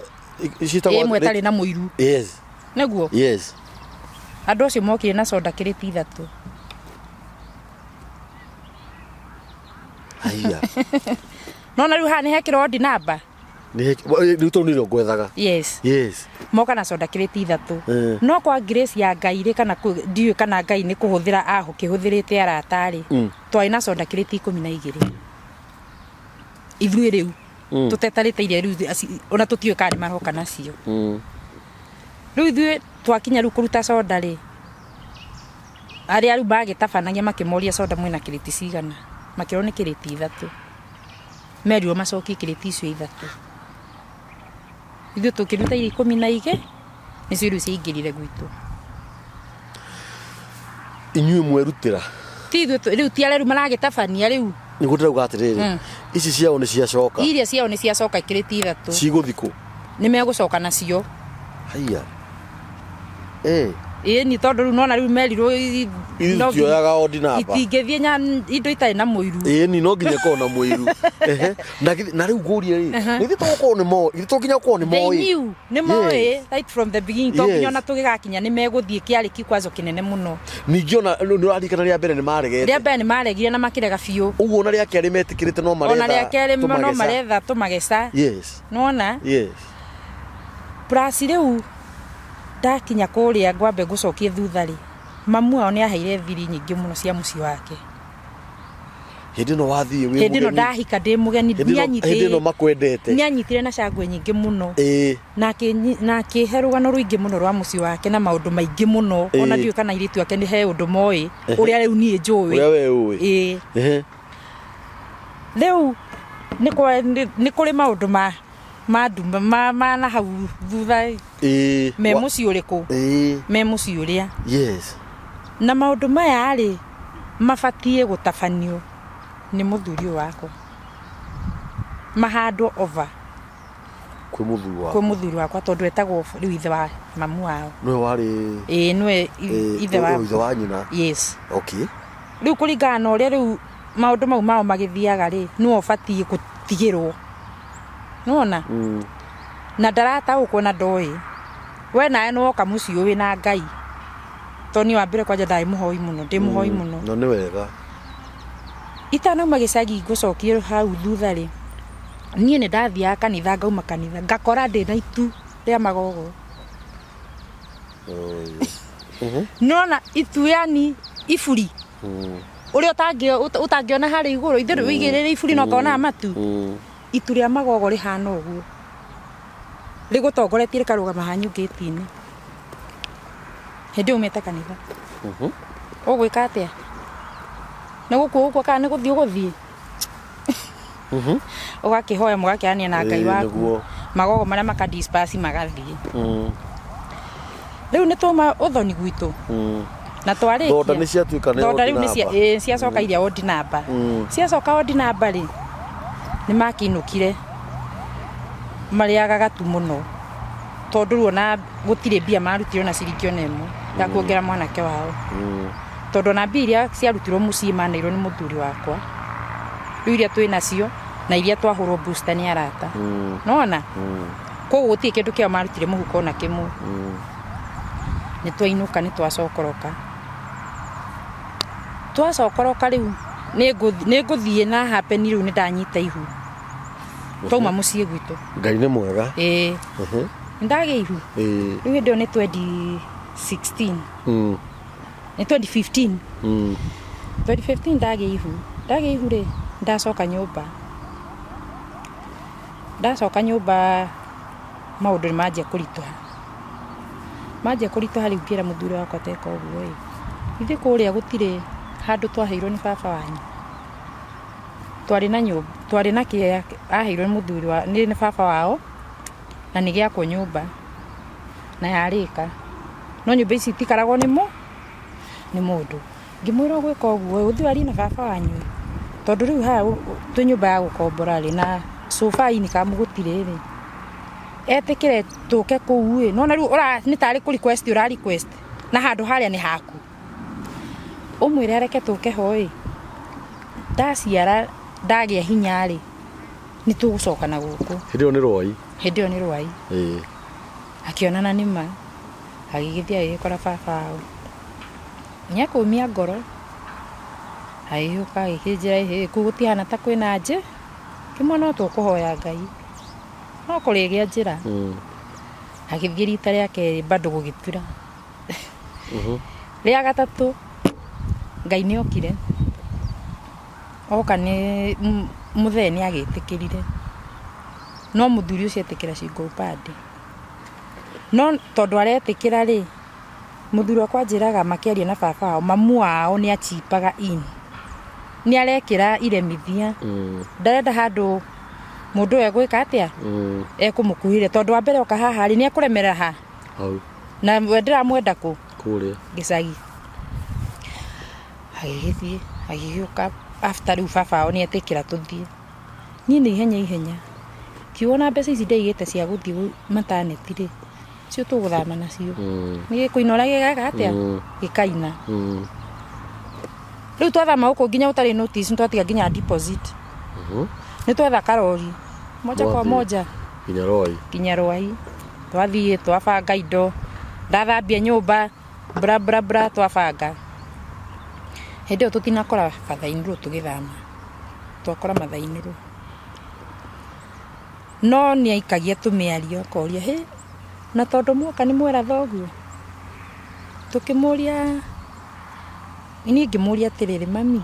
ciĩtagwo Ĩmwe ĩtarĩ na mũiru. Yes. Nĩguo? Yes. Andũ acio mokire na soda kĩrĩti ithatũ. Haiya. Nona rĩu haha nĩ hekĩrwo odd number. Rĩu tondũ nĩrĩo ngwethaga. Yes. Yes. Moka na soda kĩrĩti ithatũ. Eh. No kwa grace ya Ngai rĩ kana ndiũĩ kana Ngai nĩ kũhũthĩra ahũkĩhũthĩrĩte arata rĩ. Twarĩ na soda kĩrĩti 12. Ithuĩ rĩu tũtetarĩte iria rĩu ona tũtiũĩ kana nĩ maroka nacio. Rĩu ithuĩ twakinya rĩu kũruta soda rĩ, arĩa rĩu magĩtabanagia makĩmoria soda mwĩna kĩrĩti cigana, makĩrwo nĩ kĩrĩti ithatũ. Merirwo macokie kĩrĩti icio ithatũ. Ithuĩ tũkĩruta iria 12, nĩcio rĩu ciaingĩrire gwitũ. Inyuĩ mwerutĩra? Ti ithuĩ rĩu ti arĩa rĩu maragĩtabania rĩu. Nĩguo ndĩrauga atĩrĩrĩ, ici ciao nĩ ciacoka? Iria ciao nĩ ciacoka kĩrĩti ithatũ. Cigũthiĩ kũ? Nĩ megũcoka nacio. Haiya. Eh. Ĩni tondũ rĩu nona rĩu merirwo Ithuĩ tutioyaga odd number. Itingĩthiĩ indo itarĩ na mũiru. Ĩni no nginya ĩkorwo na mũiru. Ehe. Na na rĩu ngũrie rĩ, nĩ ithuĩ tũgũkorwo nĩ moĩ, ithuĩ to nginya gũkorwo nĩ They moĩ. knew, nĩ moĩ Yes. right from the beginning, to nginya Yes. ona tũgĩgakinya nĩ megũthiĩ, kĩarĩ kikwazo kĩnene mũno. Ningĩ ona nĩ ũraririkana rĩa mbere nĩ maregete. Rĩa mbere nĩ maregire na makĩrega biũ. Ũguo ona rĩa kerĩ metĩkĩrĩte no maretha. Ona rĩa kerĩ no tũmageca. maretha tũmageca. Yes. Nĩwona? Yes. Plus rĩu ndakinya kũrĩa ngwambe ngũcokie thutha rĩ, mamu wao nĩ aheire thiri nyingĩ mũno cia mũciĩ wake. Hĩndĩ ĩno wathiĩ wĩ Hĩndĩ ĩno mũgeni. ndahika ndĩ mũgeni, Hĩndĩ ĩno hĩndĩ ĩno makwendete. nĩanyitire na cangwe nyingĩ mũno. Ĩĩ. Na akĩhe rũgano rũingĩ mũno rwa mũciĩ wake na maũndũ maingĩ mũno. Ona ndiũĩ kana airĩtu ake nĩ he ũndũ moĩ ũrĩa rĩu niĩ njũĩ. Ũrĩa we ũĩ. Ĩĩ. Ehe. Rĩu nĩ kũrĩ maũndũ ma ma nduma ma, ma na hau thutha Ĩĩ. me mũciĩ ũrĩkũ? Ĩĩ. Me mũciĩ ũrĩa. Yes. Na maũndũ maya rĩ mabatiĩ gũtabanio nĩ mũthuri ũyũ wakwa. Mahandwo over. Kwĩ mũthuri Kwĩ waku. mũthuri wakwa tondũ etagwo rĩu ithe wa mamu wao. Nĩwe warĩ Ĩĩ nĩwe ithe wa ithe wa nyina. Yes. Okay. Rĩu kũringana na ũrĩa rĩu maũndũ mau mao magĩthiaga rĩ, nĩwe ũbatiĩ gũtigĩrwo. Nĩwona? Na ndarataũkwo na ndoĩ. We nawe nĩwoka mũciĩ ũyũ wĩna Ngai. Tondũ niĩ wa mbere kwanja ndarĩ mũhoi mũno, ndĩ mũhoi mũno. Na nĩ wega. Itanauma gĩcagi ngũcokie hau thutha rĩ, niĩ nĩ ndathiaga kanitha ngauma kanitha ngakora ndĩna itu rĩa magogo. Nĩwona itu yani iburi ũrĩa ũtangĩona harĩa igũrũ, ithuĩ wĩigĩrĩre iburi no ũkonaga matu. Itu rĩa magogo rĩhana ũguo rĩgũtongoretie rĩkarũgama hanyu ngĩti-inĩ hĩndĩ ĩyo umĩte kanitha. Ũgwĩka atĩa? Nĩ gũkua ũgũkua kana nĩ gũthiĩ ũgũthiĩ? Ũgakĩhoya mũgakĩarania na Ngai Ĩĩ, waku. nĩguo. Magogo marĩa maka disperse magathiĩ. Rĩu nĩ twauma ũthoni gwitũ. Na twarĩkia. Thonda nĩ ciatuĩka nĩ Thonda odd rĩu nĩ number. ciacoka iria odd number. Ciacoka odd number rĩ, nĩ makĩinũkire marĩaga gatu mũno. Tondũ rĩu ona gũtirĩ mbia marutire ona ciringi ona ĩmwe ya kuongera mwanake wao. Tondũ ona mbia iria ciarutirwo mũciĩ maneirwo nĩ mũthuri wakwa. Rĩu iria twĩ nacio na iria twahũrwo booster nĩ arata. Nĩwona? Koguo gũtirĩ kĩndũ kĩao marutire mũhuko ona kĩmwe. Nĩ twainũka nĩ twacokoroka. Twacokoroka rĩu nĩ ngũthiĩ na happen rĩu nĩ ndanyita ihu. Twauma mũciĩ gwitũ. Ngai nĩ mwega. Ĩĩ. Nĩ ndagĩa ihu. Ĩĩ. Rĩu hĩndĩ ĩyo nĩ 2016. Nĩ 2015. 2015 ndagĩa ihu. Ndagĩa ihu rĩ, ndacoka nyũmba. Ndacoka nyũmba maũndũ nĩ manjia kũritũha. Manjia kũritũha rĩu ngĩra mũthuri wakwa teka ũguo ĩ, ithuĩ kũrĩa gũtirĩ handũ twaheirwo nĩ baba wanyu. Twarĩ na nyũmba, twarĩ na kĩea aheirwo nĩ mũthuri wa, nĩ baba wao na nĩ gĩakwo nyũmba na yarĩka. No nyũmba ici itikaragwo nĩ mũndũ. Ngĩmwĩra ũgwĩka ũguo ĩ, ũthiĩ warie na baba wanyu ĩ, tondũ rĩu haha twĩ nyũmba ya gũkombora rĩ, na so far income gũtirĩ rĩ. Etĩkĩre tũke kũu ĩ, nona rĩu ũra nĩ tarĩ kũ request ũra request na handũ harĩa nĩ haku. Ũmwĩre areke tũke ho ĩ, ndaciara ndagĩa hinya rĩ, nĩ tũgũcoka na gũkũ. Hĩndĩ ĩyo nĩ Rwai. Hĩndĩ ĩyo nĩ Rwai. Akĩonana nĩ ma, agĩgĩthiĩ agĩgĩkora baba wao. Nĩ akũmia ngoro, agĩgĩũka agĩkĩnjĩra ĩhĩ, kũu gũtihana ta kwĩna njĩ, kĩmwe no tũkũhoya Ngai, no kũrĩgĩa njĩra. Agĩthiĩ rita rĩa kerĩ bado gũgĩtura. Rĩa gatatũ, Ngai nĩ okire, oka nĩ mũthee nĩ agĩtĩkĩrire, no mũthuri ũcio etĩkĩra shingo upande. No tondũ aretĩkĩra rĩ, mũthuri wakwa anjĩraga makĩaria na baba wao, mamu wao nĩ achipaga in. Nĩ arekĩra iremithia. Ndarenda handũ mũndũ ũyũ egwĩka atĩa? Ekũmũkuhĩrĩria. Tondũ wa mbere oka haha rĩ, nĩ ekũremerera ha? Hau. Na we ndĩramwenda kũ? Kũrĩa. Gĩcagi. Agĩgĩthiĩ, agĩgĩũka after rĩu baba wao nĩ etĩkĩra tũthiĩ. Niĩ nĩ ihenya ihenya. Ngiuga ona mbeca ici ndaigĩte cia gũthiĩ maternity rĩ, cio tũgũthama nacio. Nĩ gĩkũina ũrĩa gĩgeka atĩa? Gĩkaina. Rĩu twathama gũkũ nginya ũtarĩ notice nĩ twatiga nginya deposit. Nĩ twetha karori. Moja kwa Mwathiĩ. moja. Nginya Rwai. Nginya Rwai. Twathiĩ twabanga indo. Ndathambia nyũmba. Bra bra bra twabanga. Hĩndĩ ĩyo tũtinakora father-in-law tũgĩthama. Twakora mother-in-law. No nĩ aikagia tũmĩario akoria, hĩ, na tondũ mwoka nĩ mwera thoguo? Tũkĩmũria, niĩ ngĩmũria atĩrĩrĩ, mami,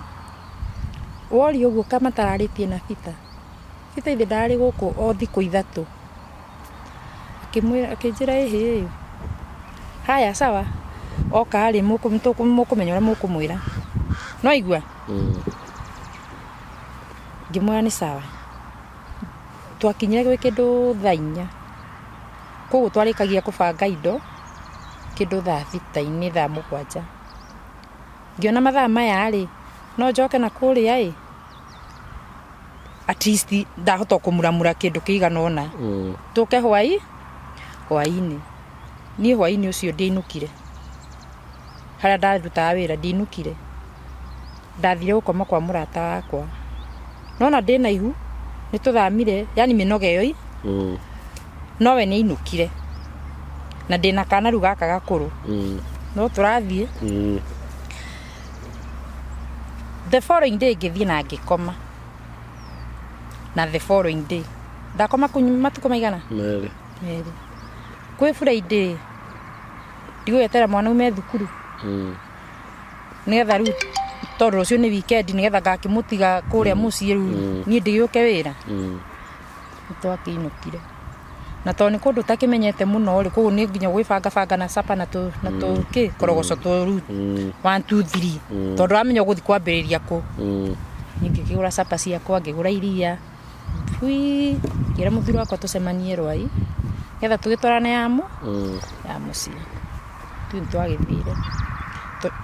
woria ũguo ka matararĩtie na Peter? Peter ithe ndararĩ gũkũ o thikũ 3. Akĩnjĩra ĩhĩ, haya sawa, oka rĩ mũkũmenya ũrĩa mũkũmwĩra. No aigua? Ngĩmwĩra nĩ sawa. Twakinyire gwĩ kĩndũ thaa 4. Koguo twarĩkagia kũbanga indo kĩndũ thaa 6-inĩ thaa 7. Ngĩona mathaa maya rĩ, no njoke na kũrĩa ĩ, at least ndahota kũmuramura kĩndũ kĩigana ũna. Tũke hwaĩ-inĩ. Niĩ hwaĩ-inĩ ũcio ndiainũkire. Harĩa ndarutaga wĩra ndiainũkire. Ndathire gũkoma kwa mũrata wakwa. Nona ndĩna ihu, nĩ tũthamire, yani mĩnoga ĩyo no we nĩ ainũkire. Na ndĩna kana rĩu gaka gakũrũ. No tũrathiĩ. The following day ngĩthiĩ na ngĩkoma. Na the following day. Ndakoma kũu matukũ maigana? 2. 2. Kwĩ Friday, ndigũgĩeterera mwana aume thukuru. Nĩgetha rĩu tondũ rũciũ nĩ weekend nĩgetha ngakĩmũtiga kũrĩa mũciĩ rĩu niĩ ndĩgĩũke wĩra. Nĩ twakĩinũkire. Na tondũ nĩ kũndũ ũtakĩmenyete mũno rĩ, koguo nĩ nginya gwĩbanga banga na supper na tũ na tũ kĩ korogoco tũru 1 2 3 tondũ wamenya ũgũthiĩ kwambĩrĩria kũ. Niĩ ngĩkĩgũra supper ciakwa, ngĩgũra iria, hui, ngĩra mũthuri wakwa tũcemanie Rwai nĩgetha tũgĩtwarane ya mũciĩ. Ithuĩ nĩ twagĩthire.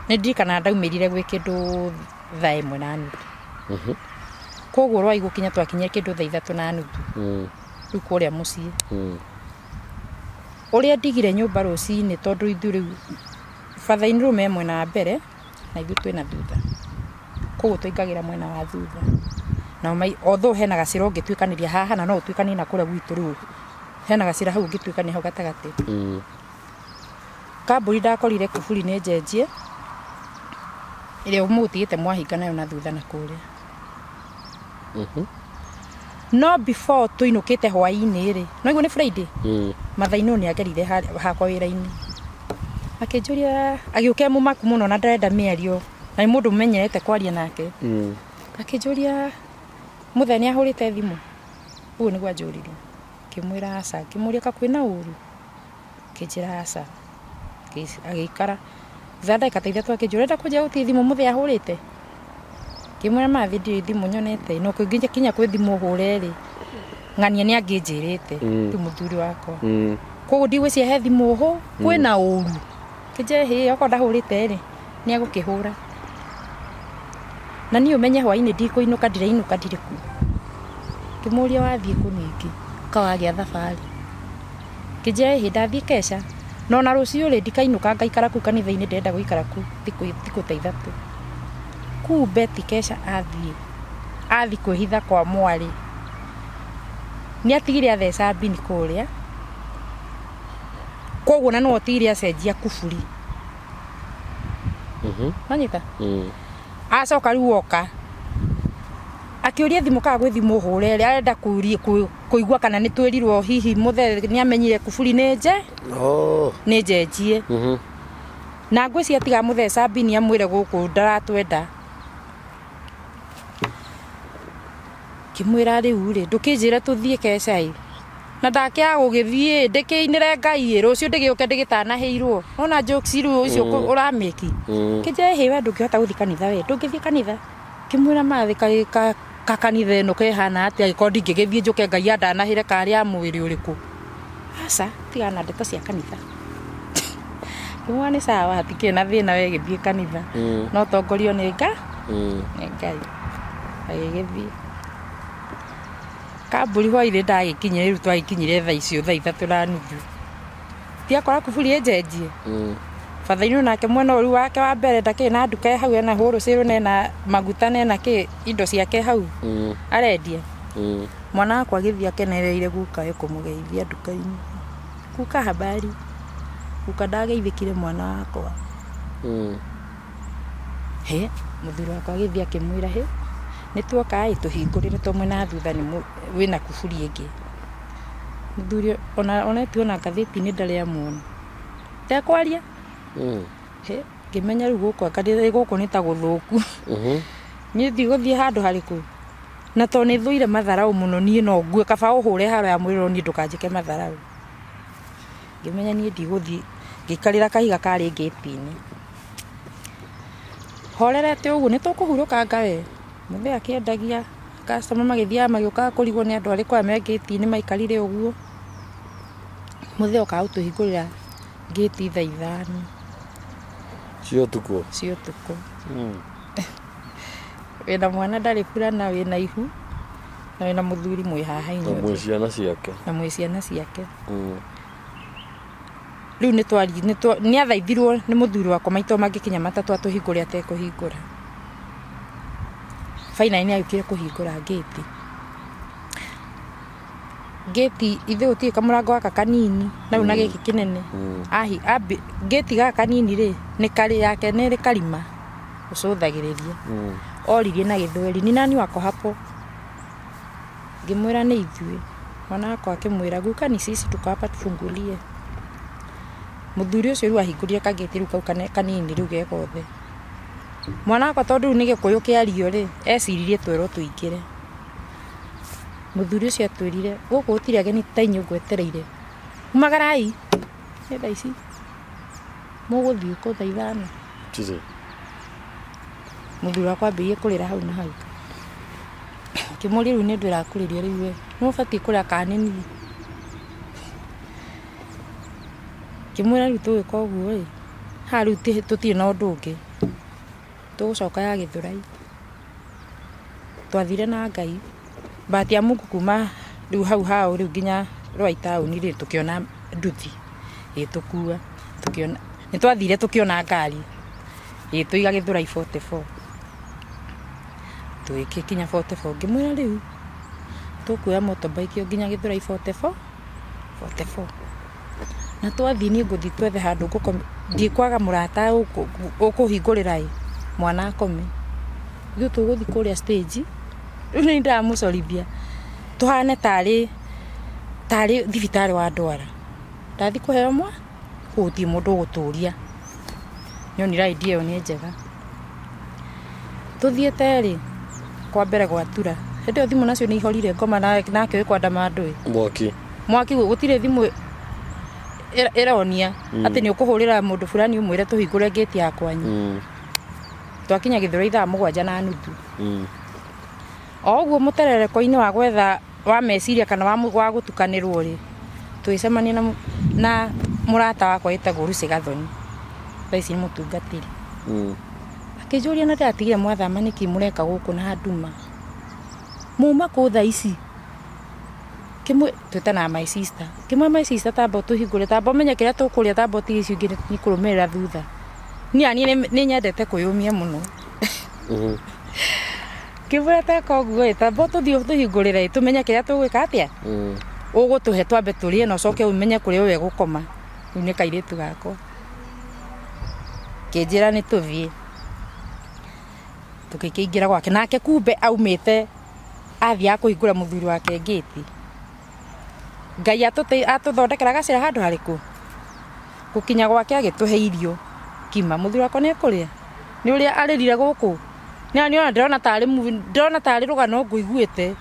Nĩ ndirikanaga ndaumĩrire gwĩ kĩndũ thaa 1:30. Koguo Rwai gũkinya twakinyire kĩndũ thaa 3:30. Rĩu kũrĩa mũciĩ. Ũrĩa ndigire nyũmba rũcinĩ tondũ ithuĩ rĩu father-in-law me mwena wa mbere na ithuĩ twĩna thutha. Koguo twaingagĩra mwena wa thutha. Nao although hena gacĩra ũngĩtuĩkanĩria haha na no ũtuĩkanie na kũrĩa gwitũ rĩu hena gacĩra hau ũngĩtuĩkania hau gatagatĩ. Kambũri ndakorire kuburi nĩ njenjie ĩrĩa mũgũtigĩte mwahinga nayo na thutha na kũrĩa. No before tũinũkĩte hwaĩ-inĩ rĩ, no iguo nĩ Friday? Mother-in-law nĩ agerire hakwa wĩra-inĩ. Akĩnjũria, agĩũka e mũmaku mũno na ndarenda mĩario, na nĩ mũndũ menyerete kwaria nake. Akĩnjũria, mũthee nĩ ahũrĩte thimũ? Ũguo nĩguo anjũririe. Ngĩmwĩra aca. Ngĩmũria ka kwĩna ũru? Akĩnjĩra aca. Agĩikara. Thutha wa ndagĩka ta 3 akĩnjũria, ũrenda kũnjĩra gũtirĩ thimũ mũthee ahũrĩte? Ngĩmwĩra ma ndirĩ thimũ nyonete, na ũngĩkinya kwĩ thimũ ũhũre rĩ, ng'ania nĩ angĩnjĩrĩte, rĩu mũthuri wakwa. Koguo ndigwĩciria he thimũ hũ, kwĩna ũru. Akĩnjĩra ĩhĩ, okorwo ndahũrĩte rĩ, nĩ egũkĩhũra. Na niĩ ũmenye hwaĩ-inĩ ndikũinũka, ndirainũka ndirĩ kuo. Ngĩmũria wathiĩ kũ ningĩ, ka wagĩa thabarĩ. Kĩnjĩra ĩhĩ ndathiĩ keca no na rũciũ rĩ ndikainũka ngaikara kũu kanitha-inĩ ndĩrenda gũikara kũu thikũ thikũ ta ithatũ. Kumbe ti keca athiĩ athiĩ kwĩhitha kwa mwarĩ nĩ atigire atheca mbini kũrĩa koguo na nĩwe ũtigire acenjia kuburi. Wanyita? Acoka rĩu oka akĩũria thimũ kana gwĩ thimũ hũre arenda kũigua kana nĩ twĩrirwo hihi mũthee nĩ amenyire kuburi nĩ nje Oh. nĩ njenjie na ngwĩciria tiga mũthee Sabini amwĩre gũkũ ndaratwenda ngĩmwĩra rĩu rĩ ndũkĩnjĩre tũthiĩ keca ĩ na ndakĩaga gũgĩthiĩ ndĩkĩinĩre Ngai ĩ rũciũ ndĩgĩũke ndĩgĩtanahĩirwo nona jokes rĩu ũcio ũramĩki kĩnjĩra ĩhĩ we ndũngĩhota gũthiĩ kanitha we ndũngĩthiĩ kanitha ngĩmwĩra mathĩ kaĩ ka kanitha ĩno kehana atĩa angĩkorwo ndingĩgĩthiĩ njũke Ngai andanahĩre karĩ a mwĩrĩ ũrĩkũ aca tigana na ndeto cia kanitha ngĩmwĩra nĩ sawa hatikĩrĩ na thĩna we gĩthiĩ kanitha no tongorio nĩ nga nĩ Ngai agĩgĩthiĩ kamburi hwainĩ ndagĩkinyire rĩu twagĩkinyire thaa icio thaa ithatũ na nuthu ndiakora kuburi ĩnjenjie batha-inĩ onake mwena ũyũ wake wa mbere ndakĩrĩ na nduka ĩ hau ena wholesale na ena maguta na ena kĩ indo ciake hau arendia mwana wakwa agĩthiĩ akenereire guka we kũmũgeithia nduka-inĩ guka habari guka ndageithĩkire mwana wakwa Hĩ, mũthuri wakwa agĩthiĩ akĩmwĩra hĩ, nĩ tuoka ĩ tũhingũrĩre tondũ mwena wa thutha wĩna kuburi ĩngĩ. Mũthuri ona onetio ona ngathĩti-inĩ ndarĩ amuona, ndekwaria. Hĩ, ngĩmenya rĩu gũkũ anga gũkũ nĩ ta gũthũku. Niĩ ndigũthiĩ handũ harĩkũ? Na tondũ nĩ thũire matharaũ mũno niĩ no ngue, kaba ũhũre haro ya mwĩrĩ no niĩ ndũkanjĩke matharaũ. Ngĩmenya niĩ ndigũthiĩ, ngĩikarĩra kahiga karĩ ngĩti-inĩ. Horerete ũguo nĩ tũkũhurũkanga we, mũthee akĩendagia, customer magĩthiaga magĩũkaga kũrigwo nĩ andũ arĩkũ aya me ngĩti-inĩ maikarire ũguo. Mũthee okaga gũtũhingũrĩra ngĩti thaa ithano Cia ũtukũ? Cia ũtukũ. Wĩna mwana ndarĩ burana wĩna ihu, na wĩna mũthuri mwĩ haha Na inyuothe. mwĩ ciana ciake. Na mwĩ ciana ciake. Rĩu nĩ twari nĩ athaithirwo nĩ mũthuri wakwa maita mangĩkinya matatũ atũhingũre atekũhingũra. Finally nĩ agĩũkire kũhingũra ngĩti. Ngĩti ithuĩ gũtirĩ kamũrango gaka kanini na rĩu na gĩkĩ kĩnene. Ngĩti gaka kanini rĩ, nĩ karĩ yake nĩ ĩrĩ karima ũcũthagĩrĩria. Oririe na gĩthweri ni nani wako hapo? Ngĩmwĩra nĩ ithuĩ. Mwana wakwa akĩmwĩra guka ni sisi tuko hapa tufungulie. Mũthuri ũcio rĩu ahingũrire kagĩti rĩu kau kanini rĩu ge gothe. Mwana wakwa tondũ rĩu nĩ gĩkũyũ kĩario rĩ, eciririe twerwo tũingĩre. Mũthuri ũcio atwĩrire gũkũ gũtirĩ ageni ta inyuĩ ngwetereire, umagarai nĩ thaa ici mũgũthiĩ kũ thaa ithano? Gũtirĩ. Mũthuri wakwa ambĩrĩirie kũrĩra hau na hau. Ngĩmũria rĩu nĩ ũndũ ĩrakũrĩria rĩu we, nĩwe ũbatiĩ kũrĩra kana nĩ niĩ? Ngĩmwĩra rĩu tũgĩka ũguo ĩ, haha rĩu tũtirĩ na ũndũ ũngĩ, tũgũcoka ya Gĩthũrai. Twathire na Ngai, bahati ya Mungu kuma rĩu hau hao rĩu nginya Rwai taũni rĩ, tũkĩona nduthi ĩgĩtũkua, tũkĩona, nĩ twathire tũkĩona ngari ĩgĩtũiga Gĩthũrai 44. Tũgĩgĩkinya 44 ngĩmwĩra rĩu tũkuoya motorbike ĩyo nginya Gĩthũrai 44, 44. Na twathiĩ niĩ ngũthiĩ twethe handũ ngũkoma, ndikwaga mũrata ũkũhingũrĩra ĩ, mwana akome. Ithuĩ tũgũthiĩ kũrĩa stage, rĩu nĩ niĩ ndĩramũcorithia, tũhane tarĩ tarĩ thibitarĩ wa ndwara. Ndathiĩ kũheo mwana, kũu gũtirĩ mũndũ ũgũtũria. Nĩonire idea ĩyo nĩ njega. Tũthiĩte rĩ, kwa mbere gwatura, hĩndĩ ĩyo thimũ nacio nĩ ihorire ngoma nake wĩ kwandama ndũĩ. Mwaki. Mwaki gũtirĩ thimũ ĩronia atĩ nĩ ũkũhũrĩra mũndũ fulani ũmwĩre tũhingũre ngĩti ya kwanyu. Twakinya Gĩthũrai thaa mũgwanja na nuthu. O ũguo mũterereko-inĩ wa gwetha wa meciria kana wa gũtukanĩrwo rĩ, tũgĩcemania na mũrata wakwa wĩtagwo Lucy Gathoni, thaa ici nĩ mũtungatĩri. Akĩnjũria na ndĩratigire mwathama nĩkĩ mũreka gũkũ na nduma? Muma kũ thaa ici? Kĩmwe twĩtanaga my sister. Kĩmwe my sister tamba ũtũhingũre, tamba ũmenye kĩrĩa tũkũrĩa, tamba ũtige icio ingĩ nĩ kũrũmĩrĩra thutha. Niĩ naniĩ nĩ nyendete kwĩyũmia mũno. Ngĩmwĩra teka ũguo ĩ, tamba tũthiĩ ũtũhingũrĩre ĩ, tũmenye kĩrĩa tũgwĩka atĩa, ũgũtũhe twambe tũrĩe na ũcoke ũmenye kũrĩa ũyũ egũkoma. Rĩu nĩ kairĩtu gakwa. Kĩnjĩra nĩ tũthiĩ. Tũgĩkĩingĩra gwake, nake kumbe aumĩte athiaga kũhingũra mũthuri wake ngĩti. Ngai atũthondekera gacĩra handũ harĩkũ? Gũkinya gwake agĩtũhe irio ngima. Mũthuri wakwa nĩ ekũrĩa? Nĩ ũrĩa arĩrire gũkũ? Niĩ ona ndĩrona tarĩ movie, ndĩrona tarĩ rũgano ngũiguĩte.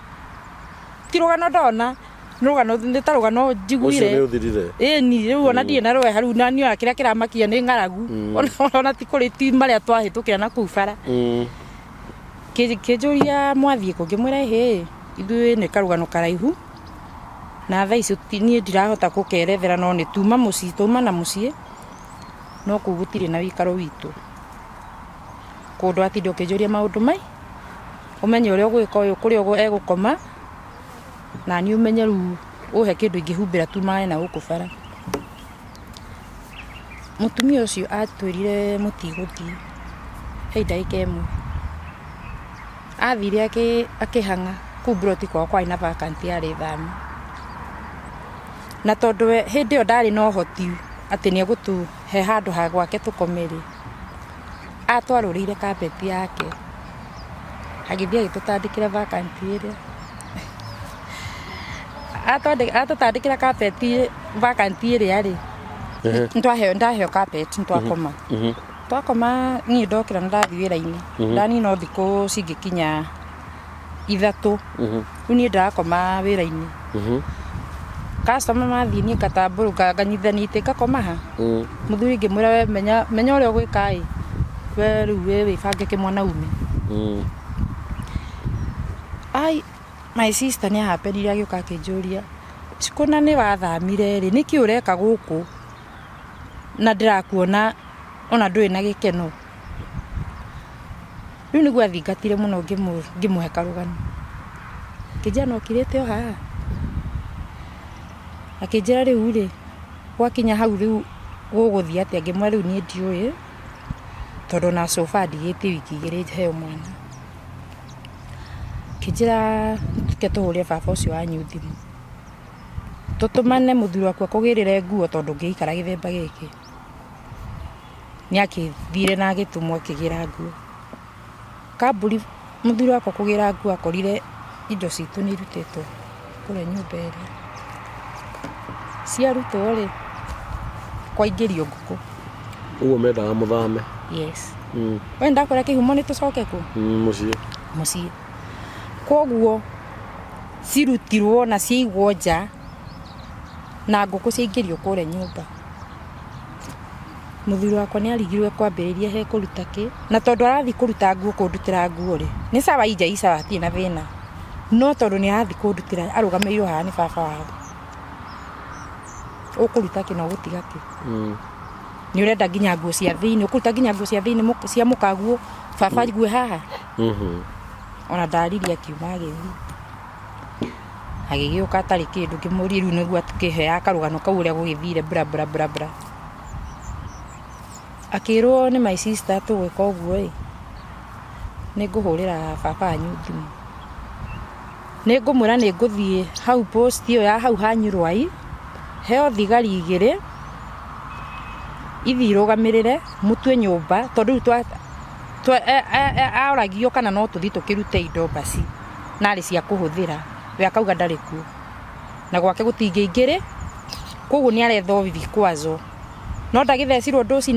Ti rũgano ndona, nĩ rũgano nĩ ta rũgano njiguire. Ũcio nĩ ũthirire. Ĩni, rĩu ona ndirĩ na rweha rĩu na niĩ ona kĩrĩa kĩramakia nĩ ng'aragu. Ona ti kũrĩ ti marĩa twahĩtũkĩra na kũu bara. Kĩnjũria mwathiĩ kũ? Ngĩmwĩra ĩhĩ, ithuĩ nĩ karũgano karaihu na thaa ici niĩ ndirahota gũkerethera no nĩ tuma mũciĩ, twauma na mũciĩ no kũu gũtirĩ na wĩikaro witũ. Kũndũ atinda ũkĩnjũria maũndũ mai, ũmenye ũrĩa ũgwĩka ũyũ kũrĩa egũkoma na niĩ ũmenye rĩu ũhe kĩndũ ingĩhumbĩra tumane na gũkũ bara. Mũtumia ũcio atwĩrire mũtigũthiĩ, he ndagĩka ĩmwe. Athire akĩhang'a kũu mburoti kwao kwarĩ na vacant yarĩ thame. Na tondũ we hĩndĩ ĩyo ndarĩ na ũhoti atĩ nĩ egũtũhe handũ ha gwake tũkome rĩ, atwarũrĩire carpet yake, agĩthiĩ agĩtũtandĩkĩra vacant ĩrĩa. Atũtandĩkĩra carpet vacant ĩrĩa rĩ, ndaheo carpet twakoma. Twakoma niĩ ndokĩra na ndathiĩ wĩra-inĩ, ndanina o thikũ cingĩkinya 3, rĩu niĩ ndĩrakoma wĩra-inĩ. Customer mathiĩ niĩ ngatambũrũka nganyitithania itĩ ngakoma ha, mũthuri ngĩmwĩra we menya menya ũrĩa ũgwĩka ĩ, we rĩu we wĩbange kĩmwanaume. Ai my sister nĩ ahambenire agĩũka akĩnjũria, Cikũna nĩ wathamire rĩ, nĩkĩ ũreka gũkũ na ndĩrakuona ona ndũrĩ na gĩkeno? Rĩu nĩguo athingatire mũno ngĩmũhe karũgano. Akĩnjĩra no ũkirĩte o haha? Akĩnjĩra rĩu rĩ, gwakinya hau rĩu gũgũthiĩ atĩa? Ngĩmwĩra rĩu niĩ ndiũĩ, tondũ ona so far ndigĩtie wiki 2 heo mwana. Akĩnjĩra reke tũhũrĩre baba ũcio wanyu thimũ, tũtũmane mũthuri waku akũgĩrĩre nguo tondũ ndũngĩikara gĩthemba gĩkĩ. Nĩ akĩthire na agĩtũmwo akĩgĩra nguo. Kambũri mũthuri wakwa kũgĩra nguo akorire indo citũ nĩ irutĩtwo kũrĩa nyũmba ĩrĩa. Ciarutwo rĩ, kwaingĩrio ngũkũ. Ũguo mendaga mũthame. Yes. We ndakwĩra kĩhumo nĩ tũcoke kũ? Mũciĩ. Mũciĩ. Koguo cirutirwo na ciaigwo nja na ngũkũ ciaingĩrio kũrĩa nyũmba. Mũthuri wakwa nĩ arigirwo ekwambĩrĩria he kũruta kĩ, na tondũ arathiĩ kũruta nguo kũndutĩra nguo rĩ, nĩ sawa inja i sawa hatirĩ na thĩna, no tondũ nĩ arathiĩ kũndutĩra arũgamĩrĩirwo haha nĩ baba wao. Ũkũruta kĩ na ũgũtiga kĩ? Nĩ ũrenda nginya nguo cia thĩinĩ, ũkũruta nginya nguo cia thĩinĩ cia mũkaguo, baba aigue haha? Ona ndaririe akiuma agĩthiĩ. Agĩgĩũka atarĩ kĩndũ ngĩmũria rĩu nĩguo akĩheaga karũgano kau ũrĩa gũgĩthire bla bla bla bla. Akĩrwo nĩ my sister tũgwĩka ũguo ĩ, nĩ ngũhũrĩra baba wanyu thimũ. Nĩ ngũmwĩra nĩ ngũthiĩ hau post ĩyo ya hau hanyu Rwai, heo thigari 2 ithiĩ irũgamĩrĩre mũtue nyũmba tondũ rĩu oragio kana no tũthiĩ tũkĩrute indo mbaci na arĩ cia kũhũthĩra, we akauga ndarĩ kuo na gwake gũtingĩingĩrĩ, koguo nĩ aretha vikwazo. No ndagĩthecirwo ndũci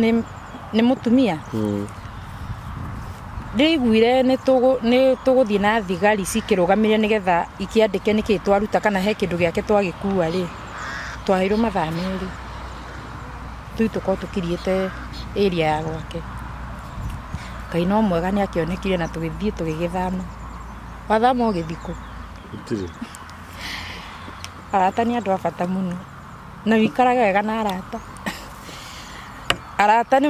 nĩ mũtumia. Ndĩraiguire nĩ tũgũthiĩ na thigari cikĩrũgamĩrĩre nĩgetha ikĩandĩke nĩkĩ twaruta kana he kĩndũ gĩake twagĩkua rĩ, twaheirwo mathaa 2 tũthiĩ tũkorwo tũkiriĩte area ya gwake. Ngai no mwega nĩ akĩonekire na tũgĩthiĩ tũgĩgĩthama. Wathama ũgĩthiĩ kũ? Gũtirĩ. Arata nĩ andũ a bata mũno na ũikarage wega na arata. Arata nĩ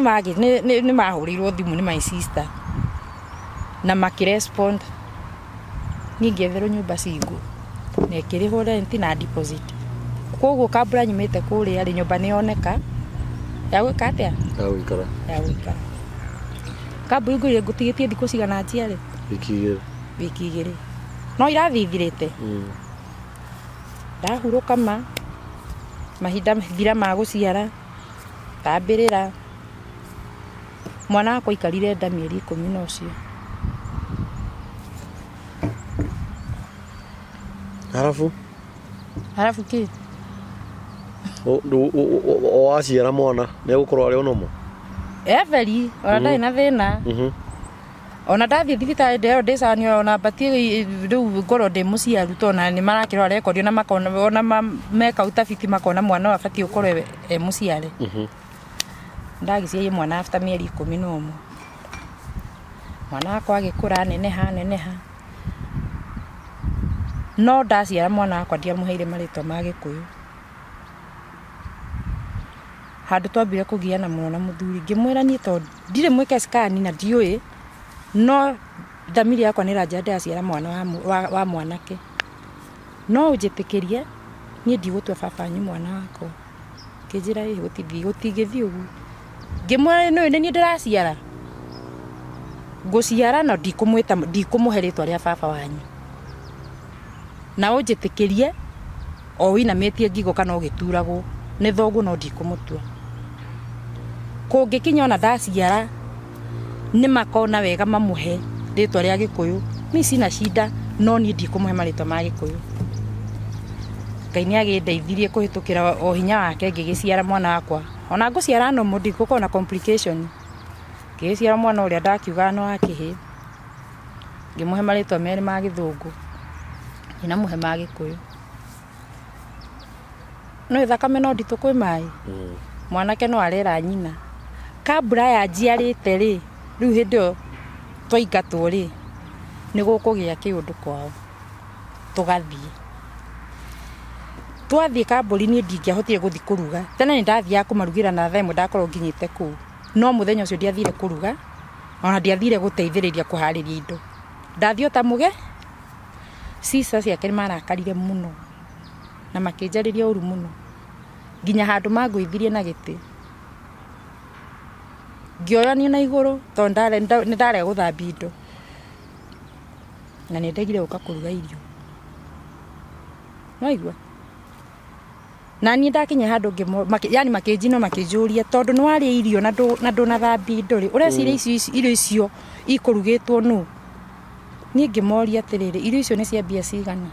mahũrĩirwo thimũ nĩ my sister na makĩ respond. Niĩ ngĩetherwo nyũmba single. Na ĩkĩrĩhwo rent na deposit. Koguo kambura nyumĩte kũrĩa rĩ, nyũmba nĩ yoneka ya gwĩka atĩa? Ya gũikara. Ya gũikara. Kambura ngũire ngũtigĩtie thikũ cigana njiare? Wiki 2. Wiki 2. No irathiĩ ithirĩte. Ndahurũka ma mahinda thira ma gũciara, ndambĩrĩra. Mwana wakwa aikarire nda mĩeri 10 na ũcio. Harabu? Harabu kĩ? O waciara mwana nĩ egũkorwo arĩ o normal? Eberi, ona ndarĩ na thĩna. Ona ndathiĩ thibitarĩ ndĩrerwo ndĩcanio ona batiĩ rĩu ngorwo ndĩ mũciaru tondũ ona nĩ marakĩrora rekondi ona makona ona meka utafiti makona mwana ũyũ abatiĩ gũkorwo e mũciare. Ndagĩciarire mwana after mĩeri 11. Mwana wakwa agĩkũra aneneha aneneha. No ndaciara mwana wakwa ndiamũheire marĩtwa ma Gĩkũyũ. Handũ twambire kũgiana mũno na mũthuri, ngĩmwĩra niĩ tondũ ndirĩ mwĩke scan na ndiũĩ, no thamiri yakwa nĩ ĩranjĩra ndĩraciara mwana wa mwanake. No ũnjĩtĩkĩrie niĩ ndigũtua baba wanyu mwana wakwa. Akĩnjĩra ĩ gũtingĩthiĩ ũguo. Ngĩmwĩra nĩũĩ nĩ niĩ ndĩraciara? Ngũciara no ndikũmwĩta ndikũmũhe rĩtwa rĩa baba wanyu. Na ũnjĩtĩkĩrie o wĩinamĩtie ngingo kana ũgĩturagwo nĩ thoguo no ndikũmũtua. Kũngĩkinya ona ndaciara nĩ makona wega mamũhe rĩtwa rĩa Gĩkũyũ, mi sina shida no niĩ ndikũmũhe marĩtwa ma Gĩkũyũ. Ngai nĩ agĩndeithirie kũhĩtũkĩra o hinya wake ngĩgĩciara mwana wakwa. Ona ngũciara normal ndigũkorwo na complication. Ngĩgĩciara mwana ũrĩa ndakiugaga nĩ wa kĩhĩĩ, ngĩmũhe marĩtwa merĩ ma Gĩthũngũ, ngĩnamũhe ma Gĩkũyũ. Nĩũĩ thakame no nditũ kwĩ maĩ? Mwanake no arera nyina. Kambura aya njiarĩte rĩ, rĩu hĩndĩ ĩyo twaingatwo rĩ, nĩ gũkũgĩa kĩũndũ kwao, tũgathiĩ. Twathiĩ kambũri niĩ ndingĩahotire gũthiĩ kũruga. Tene nĩ ndathiaga kũmarugĩra na thaa ĩmwe ndakorwo nginyĩte kũu. No mũthenya ũcio ndiathire kũruga, ona ndiathire gũteithĩrĩria kũharĩria indo. Ndathiĩ o ta mũge, sister ciake nĩ marakarire mũno na makĩnjarĩria ũru mũno. Nginya handũ mangũithirie na gĩtĩ. Ngĩoyanio na igũrũ tondũ nĩ ndarega gũthambia indo. Na nĩ ndegire gũka kũruga irio. Nĩwaigua? Na niĩ ndakinya handũ yani makĩnjina makĩnjũria tondũ nĩ warĩa irio na ndũnathambia indo rĩ, ũreciria irio icio ikũrugĩtwo nũ? Niĩ ngĩmoria atĩrĩrĩ, irio icio nĩ cia mbia cigana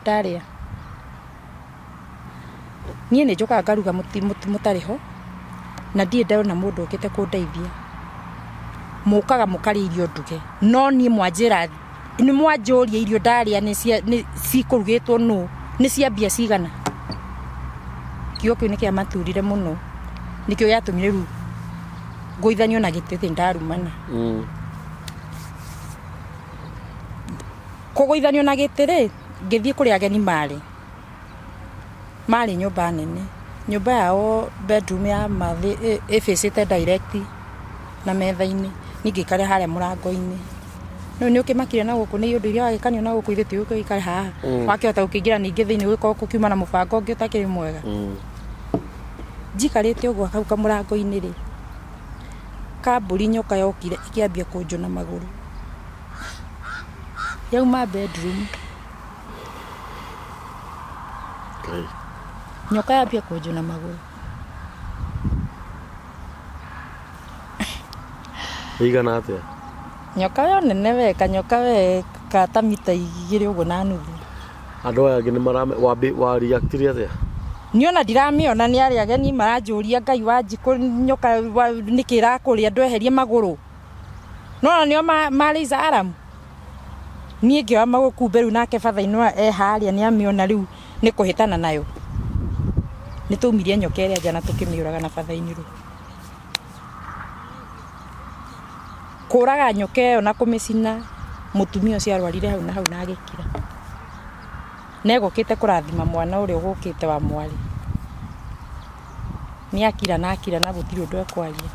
ndarĩa? Niĩ nĩ njũkaga ngaruga mũtarĩ ho, na ndirĩ ndona mũndũ ũkĩte kũndeithia. Mũkaga mũkarĩa irio nduge, no niĩ mwanjĩra nĩ mwanjũria irio ndarĩa nĩ cikũrugĩtwo nũ, nĩ cia mbia cigana? Kiugo kĩu nĩ kĩamaturire mũno, nĩkĩo gĩatũmire rĩu ngũithanio na gĩtĩ atĩ nĩndarumana. Kũgũithanio na gĩtĩ rĩ, ngĩthiĩ kũrĩa ageni marĩ, marĩ nyũmba nene, nyũmba yao bedroom ya mathĩ ĩ face ĩte direct na metha-inĩ, niĩ ngĩikara harĩa mũrango-inĩ. Nĩũĩ nĩ ũkĩmakire na gũkũ nĩ ũndũ iria wagĩkanio na gũkũ ithuĩ ti ũke ũikare haha, wakĩhota gũkĩingĩra ningĩ thĩinĩ gũgĩkorwo gũkiuma na mũbango ũngĩ ũtakĩrĩ mwega. Njikarĩte ũguo hau kamũrango-inĩ rĩ, kambũri nyoka yokire ĩkĩambia kũnjũna magũrũ. Yauma bedroom. Nyoka yambia kũnjũna magũrũ. Ĩigana atĩa? Nyoka yo nene we, kanyoka we ka ta mita 2 ũguo na nuthu. Andũ aya angĩ nĩ mara wa react-ire atĩa? Niĩ ona ndiramĩona nĩ arĩa ageni maranjũria Ngai wa njikũ nyoka nĩkĩ ĩrakũrĩa ndweherie magũrũ. No ona nĩo ma raise alarm. Niĩ ngĩoya magũrũ kumbe rĩu nake batha inĩ e harĩa nĩ amĩona rĩu nĩ kũhĩtana nayo. Nĩ twaumirie nyoka ĩrĩa nja na tũkĩmĩũraga na batha inĩ rĩu. Kũraga nyoka ĩyo na kũmĩcina mũtumia ũcio arwarire hau na hau na agĩkira. Na egũkĩte kũrathima mwana ũrĩa ũgũkĩte wa mwarĩ. Nĩ akira na akira na gũtirĩ ũndũ ekwaria.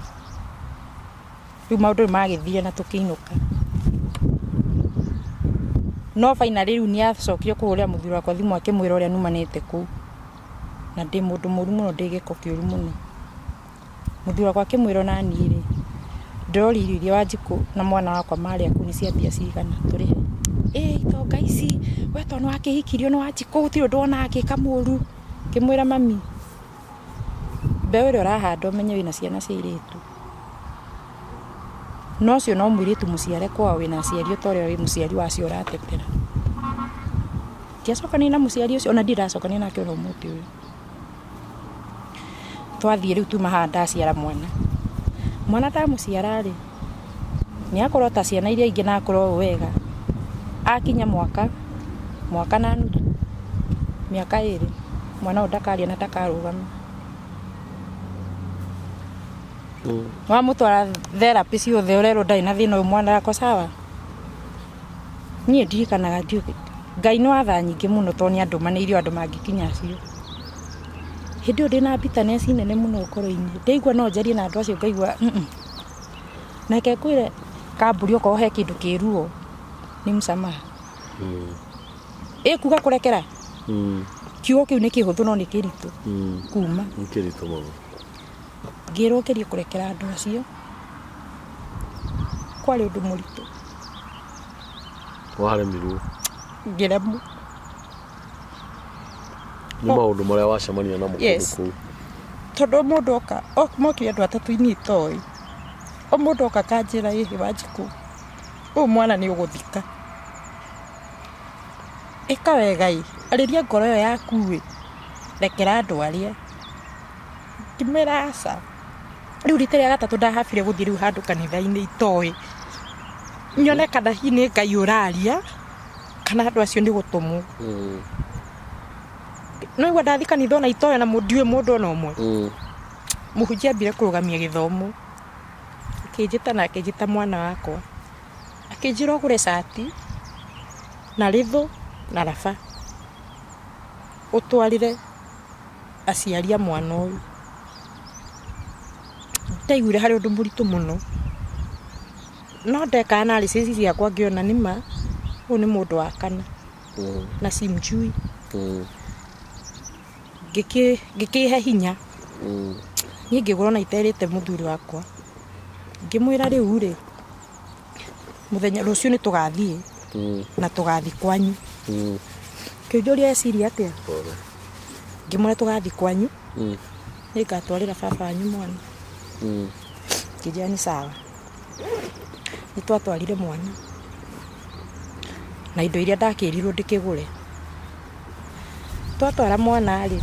Rĩu maũndũ nĩ magĩthire na tũkĩinũka. No finally rĩu nĩ acokire kũhũrĩra mũthuri wakwa thimũ akĩmwĩra ũrĩa numanĩte kũu. Na ndĩ mũndũ mũru mũno, ndĩ gĩko kĩũru mũno. Mũthuri wakwa akĩmwĩra ona niĩ rĩ, ndĩroria irio iria Wanjikũ na mwana wakwa marĩa kũu nĩ cia mbia cigana tũrĩhe. Ĩ itonga ici, we tondũ nĩ wakĩhikirio nĩ Wanjikũ gũtirĩ ũndũ wonaga agĩka mũru. Ngĩmwĩra mami, mbeũ ĩrĩa ũrahanda ũmenye wĩna ciana cia airĩtu. Na ũcio no mũirĩtu mũciare kwao wĩna aciari ta ũrĩa wĩ mũciari wacio ũratetera. Ndiacokanire na mũciari ũcio ona ndirĩ ndacokania nake ona ũmũthĩ ũyũ. Twathiĩ rĩu tuma haha ndaciara mwana. Mwana ndamũciara rĩ, nĩ akorwo ta ciana iria ingĩ na akũre ũũ wega, akinya mwaka, mwaka na nuthu, mĩaka ĩrĩ, mwana ũyũ ndakaria na ndakarũgama. Wamũtwara therapy ciothe ũrerwo ndarĩ na thĩna ũyũ mwana ako sawa. Niĩ ndirikanaga Ngai nĩ wa tha nyingĩ mũno tondũ nĩ andũmanĩire andũ mangĩkinya acio. Hĩndĩ ĩyo ndĩna bitterness nene mũno ngoro-inĩ, ndaigua no njarie na andũ acio ngaigua Na reke ngwĩre kamburi okorwo he kĩndũ kĩ ruo nĩ msamaha. Ĩ kuga kũrekera? Kiugo kĩu nĩ kĩhũthũ no nĩ kĩritũ kuma. Nĩ kĩritũ mũno. Ngĩrwo ngerie kũrekera andũ acio, kwarĩ ũndũ mũritũ. Waremirwo? Ngĩremwo. Nĩ maũndũ marĩa wacemania namo kũndũ Yes. kũu. Tondũ o mũndũ oka, mokire andũ atatũ niĩ itoĩ. O mũndũ oka akanjĩra ĩhĩ Wanjikũ, ũyũ mwana nĩ ũgũthika. Ĩka wega ĩ, arĩria ngoro ĩyo yaku ĩ, rekera andũ arĩa. Ngĩmwĩra aca. Rĩu rita rĩa gatatũ ndahabire gũthiĩ rĩu handũ kanitha-inĩ itoĩ, nyone kana hihi nĩ Ngai ũraria, kana andũ acio nĩ gũtũmwo. No igua ndathiĩ kanitha ona itoĩ ona ndiũĩ mũndũ ona ũmwe. Mũhunjia ambire kũrũgamia gĩthomo, akĩnjĩta na akĩnjĩta mwana wakwa, akĩnjĩra ũgũre cati, na rĩthũ na raba, ũtwarĩre aciari a mwana ũyũ. Ndaiguire harĩ ũndũ mũritũ mũno, no ndeka analysis ciakwa ngĩona nĩma ũyũ nĩ mũndũ wa kana na simjui. Ngĩkĩhe hinya, niĩ ngĩgũra ona iterĩte mũthuri wakwa, ngĩmwĩra rĩu rĩ, mũthenya rũciũ nĩ tũgathiĩ na tũgathiĩ kwanyu. Kĩnjũria eciria atĩa? Ngĩmwĩra tũgathiĩ kwanyu, nĩngatwarĩra baba wanyu mwana. Akĩnjĩra nĩ sawa. Nĩ twatwarire mwana na indo iria ndakĩrirwo ndĩkĩgũre. Twatwara mwana rĩ,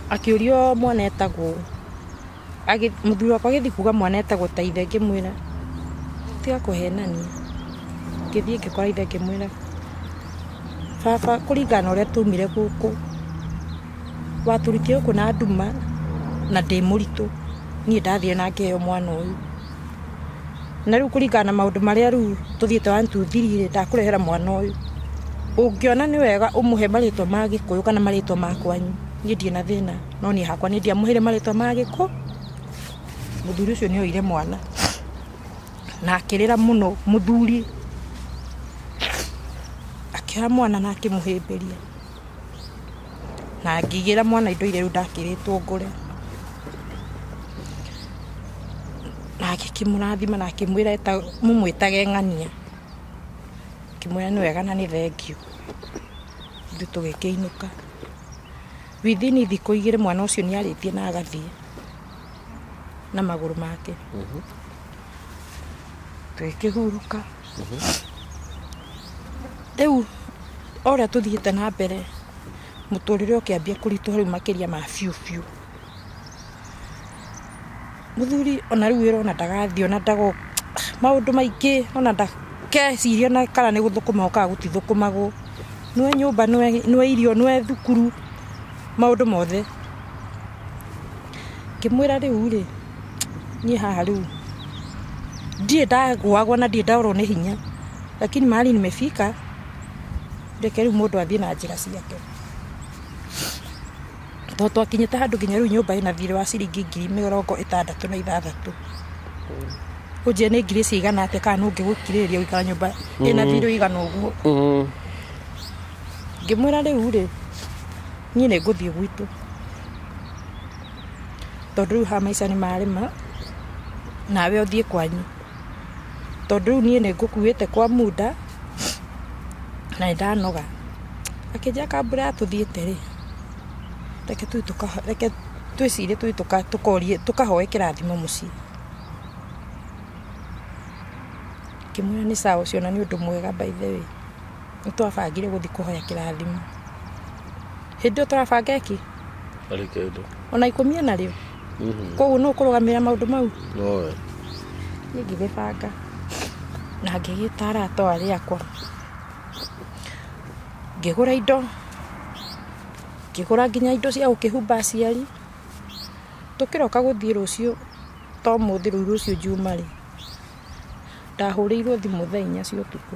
akĩũrio mwana etagwo ũ. Mũthuri wakwa agĩthiĩ kuga mwana etagwo ta ithe ngĩmwĩra tiga kũhenania. Ngĩthiĩ ngĩkora ithe ngĩmwĩra baba kũringana na ũrĩa twaumire gũkũ, watũrutire gũkũ na nduma na ndĩ mũritũ, niĩ ndathire na ngĩheo mwana ũyũ. Na rĩu kũringana na maũndũ marĩa rĩu tũthiĩte one two three rĩ, ndakũrehera mwana ũyũ. Ũngĩona nĩ wega ũmũhe marĩtwa ma gĩkũyũ kana marĩtwa ma kwanyu, niĩ ndirĩ na thĩna. No niĩ hakwa niĩ ndiamũheire marĩtwa ma gĩkũ. Mũthuri ũcio nĩ oire mwana na akĩrĩra mũno mũthuri, akĩoya mwana na akĩmũhĩmbĩria. Na ngĩgĩra mwana indo iria rĩu ndakĩrĩtwo ngũre. Na agĩkĩmũrathima na akĩmwĩra mũmwĩtage ng'ania. Ngĩmwĩra nĩ wega na nĩ thengiũ. Ithuĩ tũgĩkĩinũka. Within thikũ igĩrĩ mwana ũcio nĩ arĩtie na agathiĩ na magũrũ make. Tũgĩkĩhurũka. Rĩu o ũrĩa tũthiĩte na mbere, mũtũrĩre ũkĩambia kũritũha rĩu makĩria ma biũ biũ. Mũthuri ona rĩu wĩra ona ndagathiĩ ona ndagoka, maũndũ maingĩ ona ndakeciria ona kana nĩ gũthũkũmagwo kana gũtithũkũmagwo. Nĩwe nyũmba, nĩwe irio, nĩwe thukuru, maũndũ mothe. Ngĩmwĩra rĩu rĩ, niĩ haha rĩu ndirĩ ndagũagwo na ndirĩ ndorwo nĩ hinya, lakini mahali nimefika, reke rĩu mũndũ athiĩ na njĩra ciake. Tondũ twakinyĩte handũ nginya rĩu nyũmba ĩna thirĩ wa ciringi 66000. Ũnjĩre nĩ ngiri cigana atĩa kana nũ ũngĩgũkirĩrĩria gũikara nyũmba ĩna thirĩ ũigana ũguo. Ngĩmwĩra rĩu rĩ, niĩ nĩ ngũthiĩ gwitũ tondũ rĩu haha maica nĩ marema, nawe ũthiĩ kwanyu. Tondũ rĩu niĩ nĩ ngũkuĩte kwa muda na nĩ ndanoga. Akĩnjĩra kambura ya tũthiĩte rĩ, reke tũthiĩ reke twĩcirie tũthiĩ tũkorie tũkahoe kĩrathimo mũciĩ. Ngĩmwĩra nĩ sawa ũcio na nĩ ũndũ mwega by the way. Nĩ twabangire gũthiĩ kũhoya kĩrathimo. Hĩndĩ ĩyo tũrabanga ĩkĩ? Arĩ kĩndũ. Ona ikũmi ena rĩo? Koguo nũ ũkũrũgamĩrĩra maũndũ mau? Nowe. Niĩ ngĩgĩbanga na ngĩgĩta arata o arĩa akwa. Ngĩgũra indo, ngĩgũra nginya indo cia gũkĩhumba aciari. Tũkĩroka gũthiĩ rũciũ to ũmũthĩ rĩu rũciũ Njuma rĩ, ndahũrĩirwo thimũ thaa inya cia ũtukũ.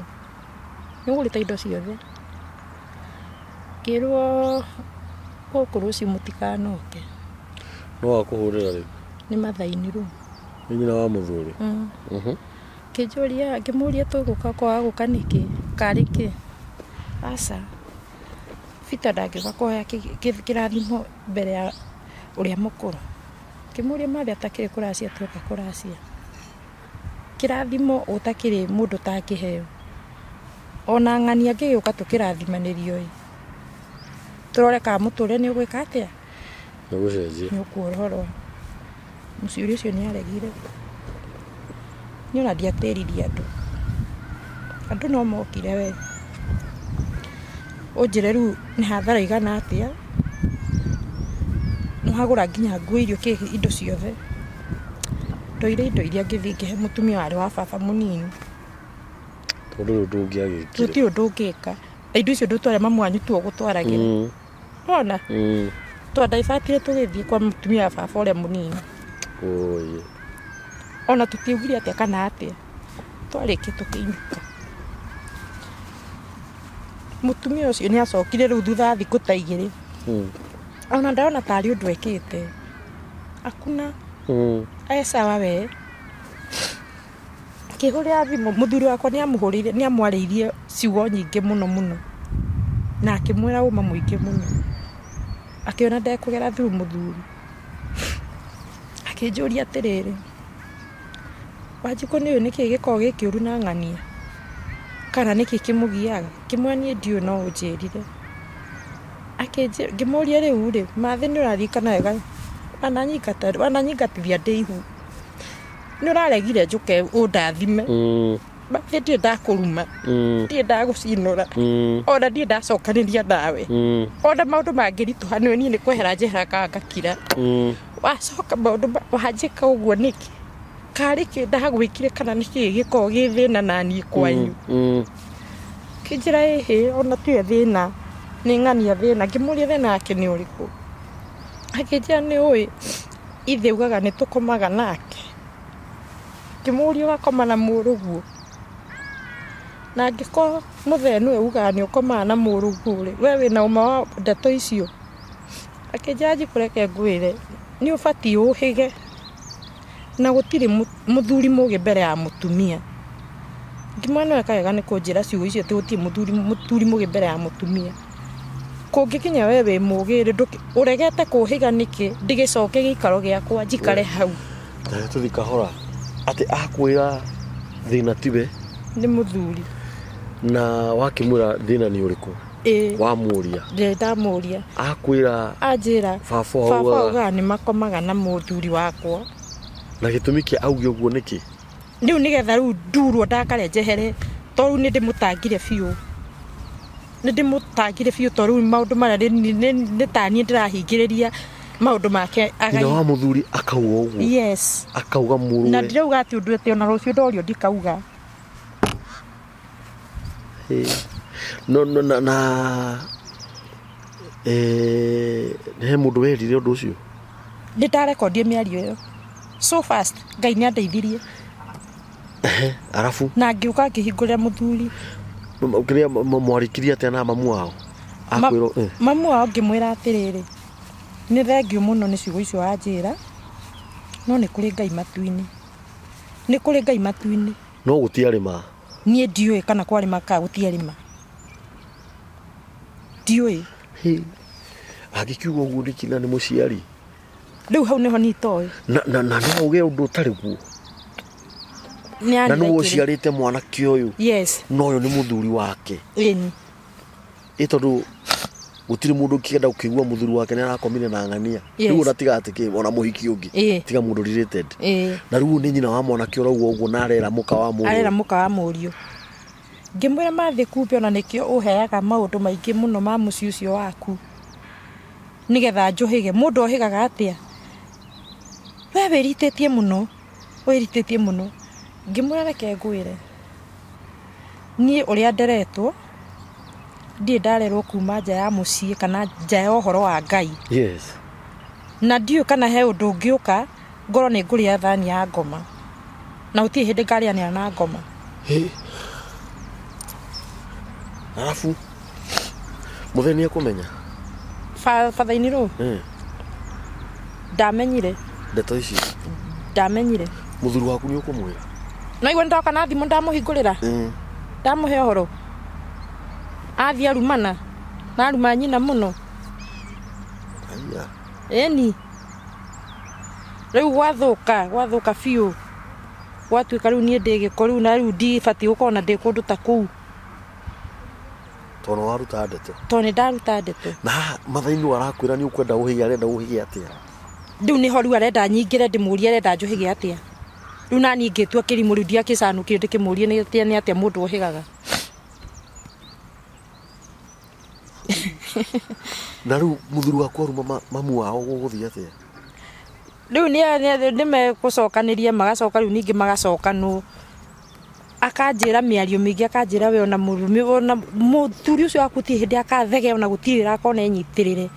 Nĩ ũgũrĩte indo ciothe? Ngĩrwo gũkũ rũciũ mũtikanoke. Nũ wakũhũrĩra rĩu? Nĩ mathaa-inĩ rĩu. Nĩ nyina wa mũthuri? Akĩnjũria, ngĩmũria tũgũka kwaga gũka nĩkĩ, karĩ kĩ? Aca, Peter ndangĩũka kũhoya kĩrathimo mbere ya ũrĩa mũkũrũ. Ngĩmũria Martha atakĩrĩ kũracia tuoka kũracia. Kĩrathimo gũtakĩrĩ mũndũ ũtangĩheo. Ona ng'ani angĩgĩũka tũkĩrathimanĩrio ĩ, tũrore kana mũtũrĩre nĩ ũgwĩka atĩa? Nĩ ũgũcenjia. Nĩ ũkuororoa. Mũciũri ũcio nĩ aregire. Niĩ ona ndiatĩririe andũ. Andũ no mokire we. Ũnjĩre rĩu nĩ hathara igana atĩa. Nĩ wagũra nginya nguo irio kĩ indo ciothe. Ndoire indo iria ngĩthiĩ ngĩhe mũtumia warĩ wa baba mũnini. Tondũ rĩu ndũngĩagĩkire. Gũtirĩ ũndũ ũngĩka. Na indo icio ndũtware mamu wanyu tiwe ũgũtwaragĩra. Wona? Twandaibatirie tũgĩthiĩ kwa mũtumia wa baba ũrĩa mũnini. Ũĩ. Ona tũtiaugire atĩa kana atĩa. Twarĩkia tũkĩinũka. Mũtumia ũcio nĩ acokire rĩu thutha wa thikũ ta igĩrĩ. Ona ndarona tarĩ ũndũ ekĩte. Hakuna. E sawa we. Akĩhũrĩra thimũ, mũthuri wakwa nĩ amũhũrĩire, nĩ amwarĩirie ciugo nyingĩ mũno mũno, na akĩmwĩra ũma mũingĩ mũno, akĩona ndekũgera through mũthuri, akĩnjũria atĩrĩrĩ, Wanjikũ nĩũĩ nĩkĩĩ gĩkoragwo gĩ kĩũru na ng'ania, kana nĩkĩĩ kĩmũgiaga? Ngĩmwĩra niĩ ndiũĩ no ũnjĩrire. Ngĩmũria rĩu rĩ, Mathĩ nĩ ũraririkana wega wananyingatithia ndĩ ihu. Nĩ ũraregire njũke ũndathime. Mathĩ ndirĩ ndakũruma, ndirĩ ndagũcinũra, ona ndirĩ ndacokanĩria nawe. Ona maũndũ mangĩritũha nĩwe niĩ nĩ kwehera njeheraga ngakira. Wacoka maũndũ wanjĩka ũguo nĩkĩ? Karĩ kĩ ndagwĩkire kana nĩkĩ gĩkoragwo gĩ thĩna naniĩ kwanyu? Akĩnjĩra ĩhĩ ona tiwe thĩna, nĩ ng'ania thĩna. Ngĩmũria thĩna wake nĩ ũrĩkũ? Akĩnjĩra nĩ ũĩ ithe augaga nĩ tũkomaga nake. Ngĩmũria ũgakoma na mũrũguo? Na angĩkorwo mũthee nĩwe ugaga nĩ ũkomaga na mũrũguo rĩ, we wĩna ũma wa ndeto icio? Akĩnjĩra Njikũ reke ngwĩre, nĩ ũbatiĩ ũhĩge na gũtirĩ mũthuri mũgĩ mbere ya mũtumia. Ngĩmwĩra nĩ weka wega nĩ kũnjĩra ciugo icio atĩ gũtirĩ mũthuri mũgĩ mbere ya mũtumia. Kũngĩkinya we wĩ mũgĩ rĩ, ũregete kũhĩga nĩkĩ ndĩgĩcoke gĩikaro gĩakwa njikare hau? Reke tũthiĩ kahora. Atĩ akwĩra thĩna tiwe? Nĩ mũthuri. Na wakĩmwĩra thĩna nĩ ũrĩkũ? Ĩĩ. Wamũria? Ndĩrĩ ndamũria. Akwĩra? Anjĩra. Baba Baba augaga? augaga nĩ makomaga na mũthuri wakwa. Na gĩtũmi kĩa auge ũguo nĩkĩ? Rĩu nĩgetha rĩu ndurwo ndakare njehere, to rĩu nĩ ndĩmũtangire biũ. Nĩ ndĩmũtangire biũ to rĩu maũndũ marĩa nĩ ta niĩ ndĩrahingĩrĩria maũndũ make. Nyina wa mũthuri akauga ũguo? Yes. Akauga mũrũwe? Na ndirauga atĩ ũndũ atĩ ona rũciũ ndorio ndikauga. No, no, na, na eh, he mũndũ werire ũndũ ũcio? Nĩ ndarekondire mĩario ĩyo so fast, Ngai nĩ andeithirie. Arabu? Na ngĩũka ngĩhingũrĩra mũthuri. Kĩrĩa mwarĩkirie atĩa na mamu wao? Akwĩrwo eh. Mamu wao ngĩmwĩra atĩrĩrĩ, nĩ thengiũ mũno nĩ ciugo icio wanjĩra, no nĩ kũrĩ Ngai matu-inĩ. Nĩ kũrĩ Ngai matu-inĩ. No gũtiarĩ ma. Niĩ ndiũĩ kana kwarĩ ma kana gũtiarĩ ma. Ndiũĩ. Hĩ, angĩkiuga ũguo nĩkĩ na nĩ mũciari? Rĩu hau nĩho niĩ itoĩ. Na, na, na no uge ũndũ ũtarĩ guo. Nĩ Na nĩwe aniraikĩre. ũciarĩte mwanake ũyũ. Yes. Na ũyũ nĩ mũthuri wake. Ĩni. Ĩ tondũ gũtirĩ mũndũ ũngĩenda gũkĩigua mũthuri wake nĩ arakomire na ng'ania. Yes. Rĩu ona tiga atĩ kĩ, ona mũhiki ũngĩ. Ĩĩ. Tiga mũndũ related. Ĩĩ. Na rĩu nĩ nyina wa mwanake ũrauga ũguo na arera mũka wa mũriũ. Arera mũka wa mũriũ. Ngĩmwĩra mathĩ kumbe ona nĩkĩo ũheaga maũndũ maingĩ mũno ma mũciĩ ũcio waku. Nĩgetha njũhĩge. Mũndũ ohĩgaga atĩa? We wĩritĩtie mũno, wĩritĩtie mũno. Ngĩmwĩra reke ngwĩre, niĩ ũrĩa nderetwo, ndirĩ ndarerwo kuma nja ya mũciĩ kana nja ya ũhoro wa Ngai. Yes. Na ndiũĩ kana he ũndũ ũngĩũka ngorwo nĩ ngũrĩa thani ya ngoma. Na gũtirĩ hĩndĩ ngarĩanĩra na ngoma. Hĩ. Arabu mũthee nĩ ekũmenya? Batha-inĩ rũ? Ndamenyire. Ndeto ici? Ndamenyire. Mũthuri waku nĩ ũkũmwĩra? No igua ndoka na thimũ ndamũhingũrĩra? Ndamũhe ũhoro? Athiĩ arumana, na aruma nyina mũno. Aya. Ĩni. Rĩu gwathũka, gwathũka biũ. Gwatuĩka rĩu niĩ ndĩ gĩko rĩu na rĩu ndibatiĩ gũkorwo na ndĩ kũndũ ta kũu. Tondũ waruta ndeto. Tondũ nĩ ndaruta ndeto. Na haha Mathai nũ arakwĩra nĩ ũkwenda ũhĩge arenda ũhĩge atĩa? Rĩu nĩho rĩu arenda nyingĩre ndĩmũrie arenda njũhĩge atĩa. Rĩu naniĩ ngĩtua kĩrimũ rĩu ndiakĩcanũkire ndĩkĩmũrie nĩ atĩa nĩ atĩa mũndũ ohĩgaga. Na rĩu mũthuri waku aruma mamu wao gũgũthiĩ atĩa? Rĩu nĩ megũcokanĩria magacoka rĩu ningĩ magacokanwo. Akanjĩra mĩario mĩingĩ akanjĩra we ona mũrũme ona mũthuri ũcio waku gũtirĩ hĩndĩ akathegea ona gũtirĩ wĩra akona enyitĩrĩre.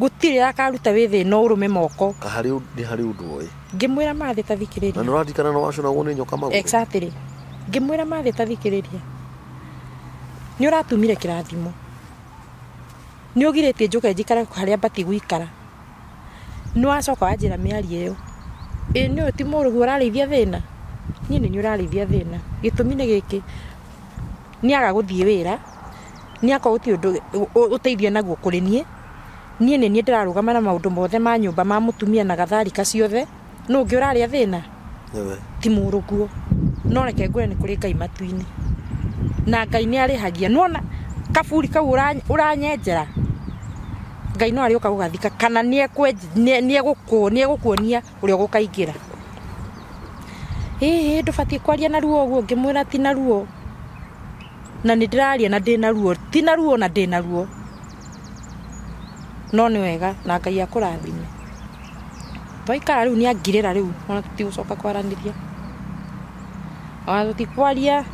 Gũtirĩ wĩra akaruta wĩ thĩ no ũrũme moko. Ka harĩ nĩ harĩ ũndũ oĩ. Ngĩmwĩra mathĩ ta thikĩrĩria. Na nĩ ũraririkana nĩ wacũnagwo nĩ nyoka magũrũ? Exactly. Ngĩmwĩra mathĩ ta thikĩrĩria. Nĩ ũratumire kĩrathimo. Nĩ ũgirĩtie njũke njikare harĩa batiĩ gũikara. Nĩ wacoka wanjĩra mĩario ĩyo. Ĩ nĩ ũyũ ti mũrũguo ũrarĩithia thĩna? Niĩ nĩ niĩ ũrarĩithia thĩna. Gĩtũmi nĩ gĩkĩ, nĩ aga gũthiĩ wĩra, nĩ akorwo gũtirĩ ũndũ ũteithio naguo kũrĩ niĩ, niĩ nĩ niĩ ndĩrarũgama na maũndũ mothe ma nyũmba ma mũtumia na gatharika ciothe, nũ ũngĩ ũrarĩa thĩna? Nĩwe. Ti mũrũguo. No reke ngwĩre nĩ kũrĩ Ngai matu-inĩ. Na Ngai nĩ arĩhagia. Nĩ wona kaburi kau ũranyenjera, Ngai no arĩũka gũgathika kana nĩ egũkuonia ũrĩa ũgũkaingĩra. Ĩĩ ndũbatiĩ kwaria na ruo ũguo, ngĩmwĩra ti na ruo. Na nĩ ndĩraria na ndĩna ruo, ti na ruo na ndĩna ruo. No nĩ wega na Ngai akũrathime. Twaikara rĩu nĩ angirĩra rĩu ona tũtigũcoka kwaranĩria. Ona tũtikwaria,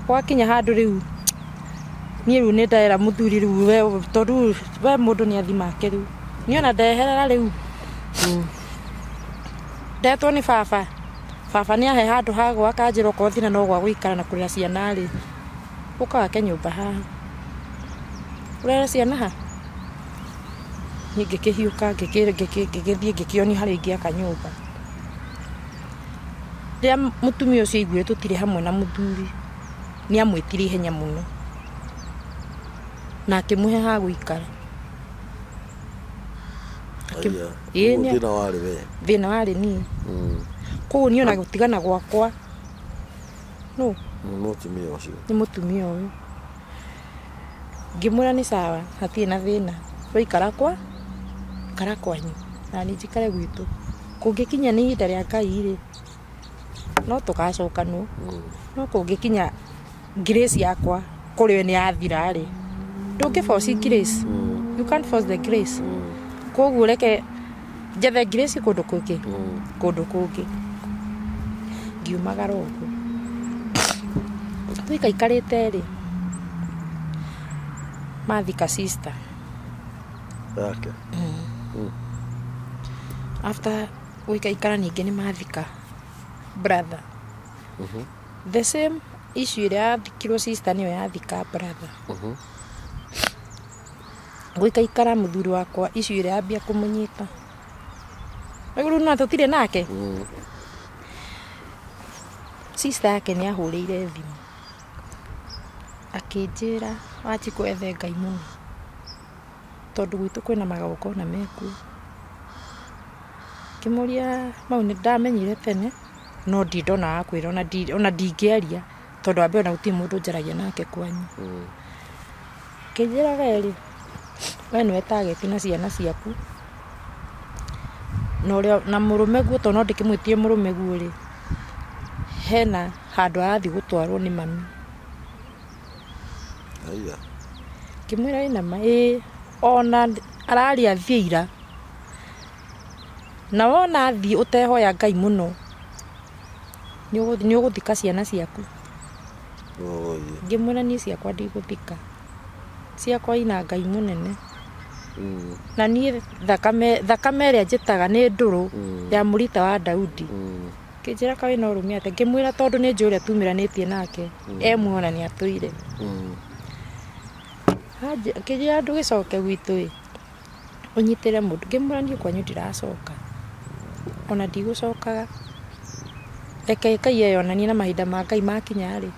gwakinya handũ rĩu niĩ rĩu nĩ ndera mũthuri rĩu we tondũ we mũndũ nĩ athiĩ make rĩu. Niĩ ona ndeherera rĩu, ndetwo nĩ baba, baba nĩ ahe handũ ha gwaka anjĩra okorwo thĩna no gwa gũikara na kũrera ciana rĩ, ũka wake nyũmba haha. Ũrere ciana ha? Niĩ ngĩkĩhiũka ngĩgĩthiĩ ngĩkĩonio harĩa ingĩaka nyũmba. Rĩrĩa mũtumia ũcio aiguire tũtirĩ hamwe na mũthuri, nĩ amwĩtire ihenya mũno na akĩmũhe ha gũikara. Thĩna warĩ we? Thĩna warĩ niĩ. Koguo niĩ ona gũtigana gwakwa, nũ? Nĩ mũtumia ũcio. Nĩ mũtumia ũyũ. Ngĩmwĩra nĩ sawa hatirĩ na thĩna, we ikara kwa, ikara kwanyu na niĩ njikare gwitũ. Kũngĩkinya nĩ ihinda rĩa Ngai rĩ, no tũgacokanwo, no kũngĩkinya grace yakwa kũrĩ we nĩ yathira rĩ, ndũngĩ force grace, you can't force the grace. Koguo reke njethe grace kũndũ kũngĩ, kũndũ kũngĩ. Ngiumagara ũguo. Tũikaikarĩte rĩ, mathika sister. Yake. After gũikaikara ningĩ nĩ mathika brother. The same issue ĩrĩa yathikirwo sister nĩyo yathika brother. Gũikaikara mũthuri wakwa issue ĩrĩa yambia kũmũnyita. Rĩu no tũtirĩ nake. Sister yake nĩ ahũrĩire thimũ akĩnjĩra Wanjikũ ethe Ngai mũno tondũ gwitũ kwĩna magongona mekuo. Ngĩmũria mau nĩ ndamenyire tene no ndirĩ ndona wa kwĩra ona ndingĩaria tondũ wa mbere ona gũtirĩ mũndũ njaragia nake kwanyu. Akĩnjĩra we rĩ, we nĩwe target na ciana ciaku na ũrĩa na mũrũmeguo tondũ no ndĩkĩmwĩtire mũrũmeguo rĩ, hena handũ arathiĩ gũtwarwo nĩ mami. Haiya. Ngĩmwĩra wĩna ma? Ĩĩ ona ararĩ athiĩ ira. Na wona athiĩ ũtehoya Ngai mũno, nĩ ũgũthika ciana ciaku. Ngĩmwĩra niĩ ciakwa ndigũthika, ciakwa ina Ngai mũnene. Na niĩ thakame, thakame ĩrĩa njĩtaga nĩ ndũrũ ya mũrita wa Daudi. Akĩnjĩra kaĩ wĩna ũrũme atĩa? Ngĩmwĩra tondũ nĩ njũĩ ũrĩa tumĩranĩtie nake, e muoyo na nĩ atũire. Akĩnjĩra ndũgĩcoke gwitũ ĩ, ũnyitĩre mũndũ. Ngĩmwĩra niĩ kwanyu ndiracoka, ona ndigũcokaga. Reke Ngai eyonanie na mahinda ma Ngai makinya rĩ,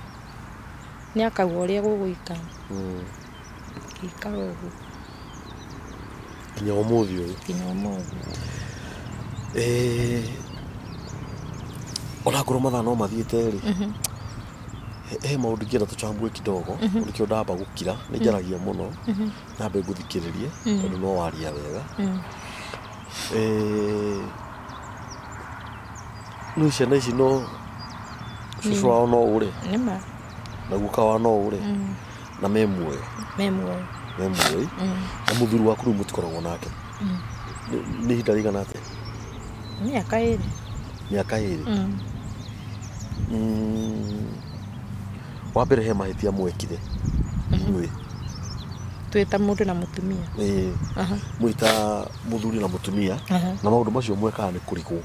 nĩ akauga ũrĩa gũgũikara. Ngĩikara ũguo. Nginya ũmũthĩ ũyũ? Nginya ũmũthĩ. Eh, ona ngorwo mathaa no mathiĩte rĩ, he maũndũ ingĩenda tũchambue kidogo. Nĩkĩo ndamba gũkira, nĩ njaragia mũno, nyambe ngũthikĩrĩrie tondũ no waria wega. Eh, no ciana ici no cũcũ wao no ũrĩ Nĩma. Na guka wao no ũrĩ na me muoyo? Me muoyo. Me muoyo. Na mũthuri waku rĩu mũtikoragwo nake? Nĩ ihinda rĩigana atĩa? Mĩaka 2. Mĩaka 2. Wa mbere he mahĩtia mwekire inyuĩ. Twĩ ta mũndũ na mũtumia? Ĩĩ. Mwĩ ta mũthuri na mũtumia. Na maũndũ macio mwekaga nĩ kũrigwo.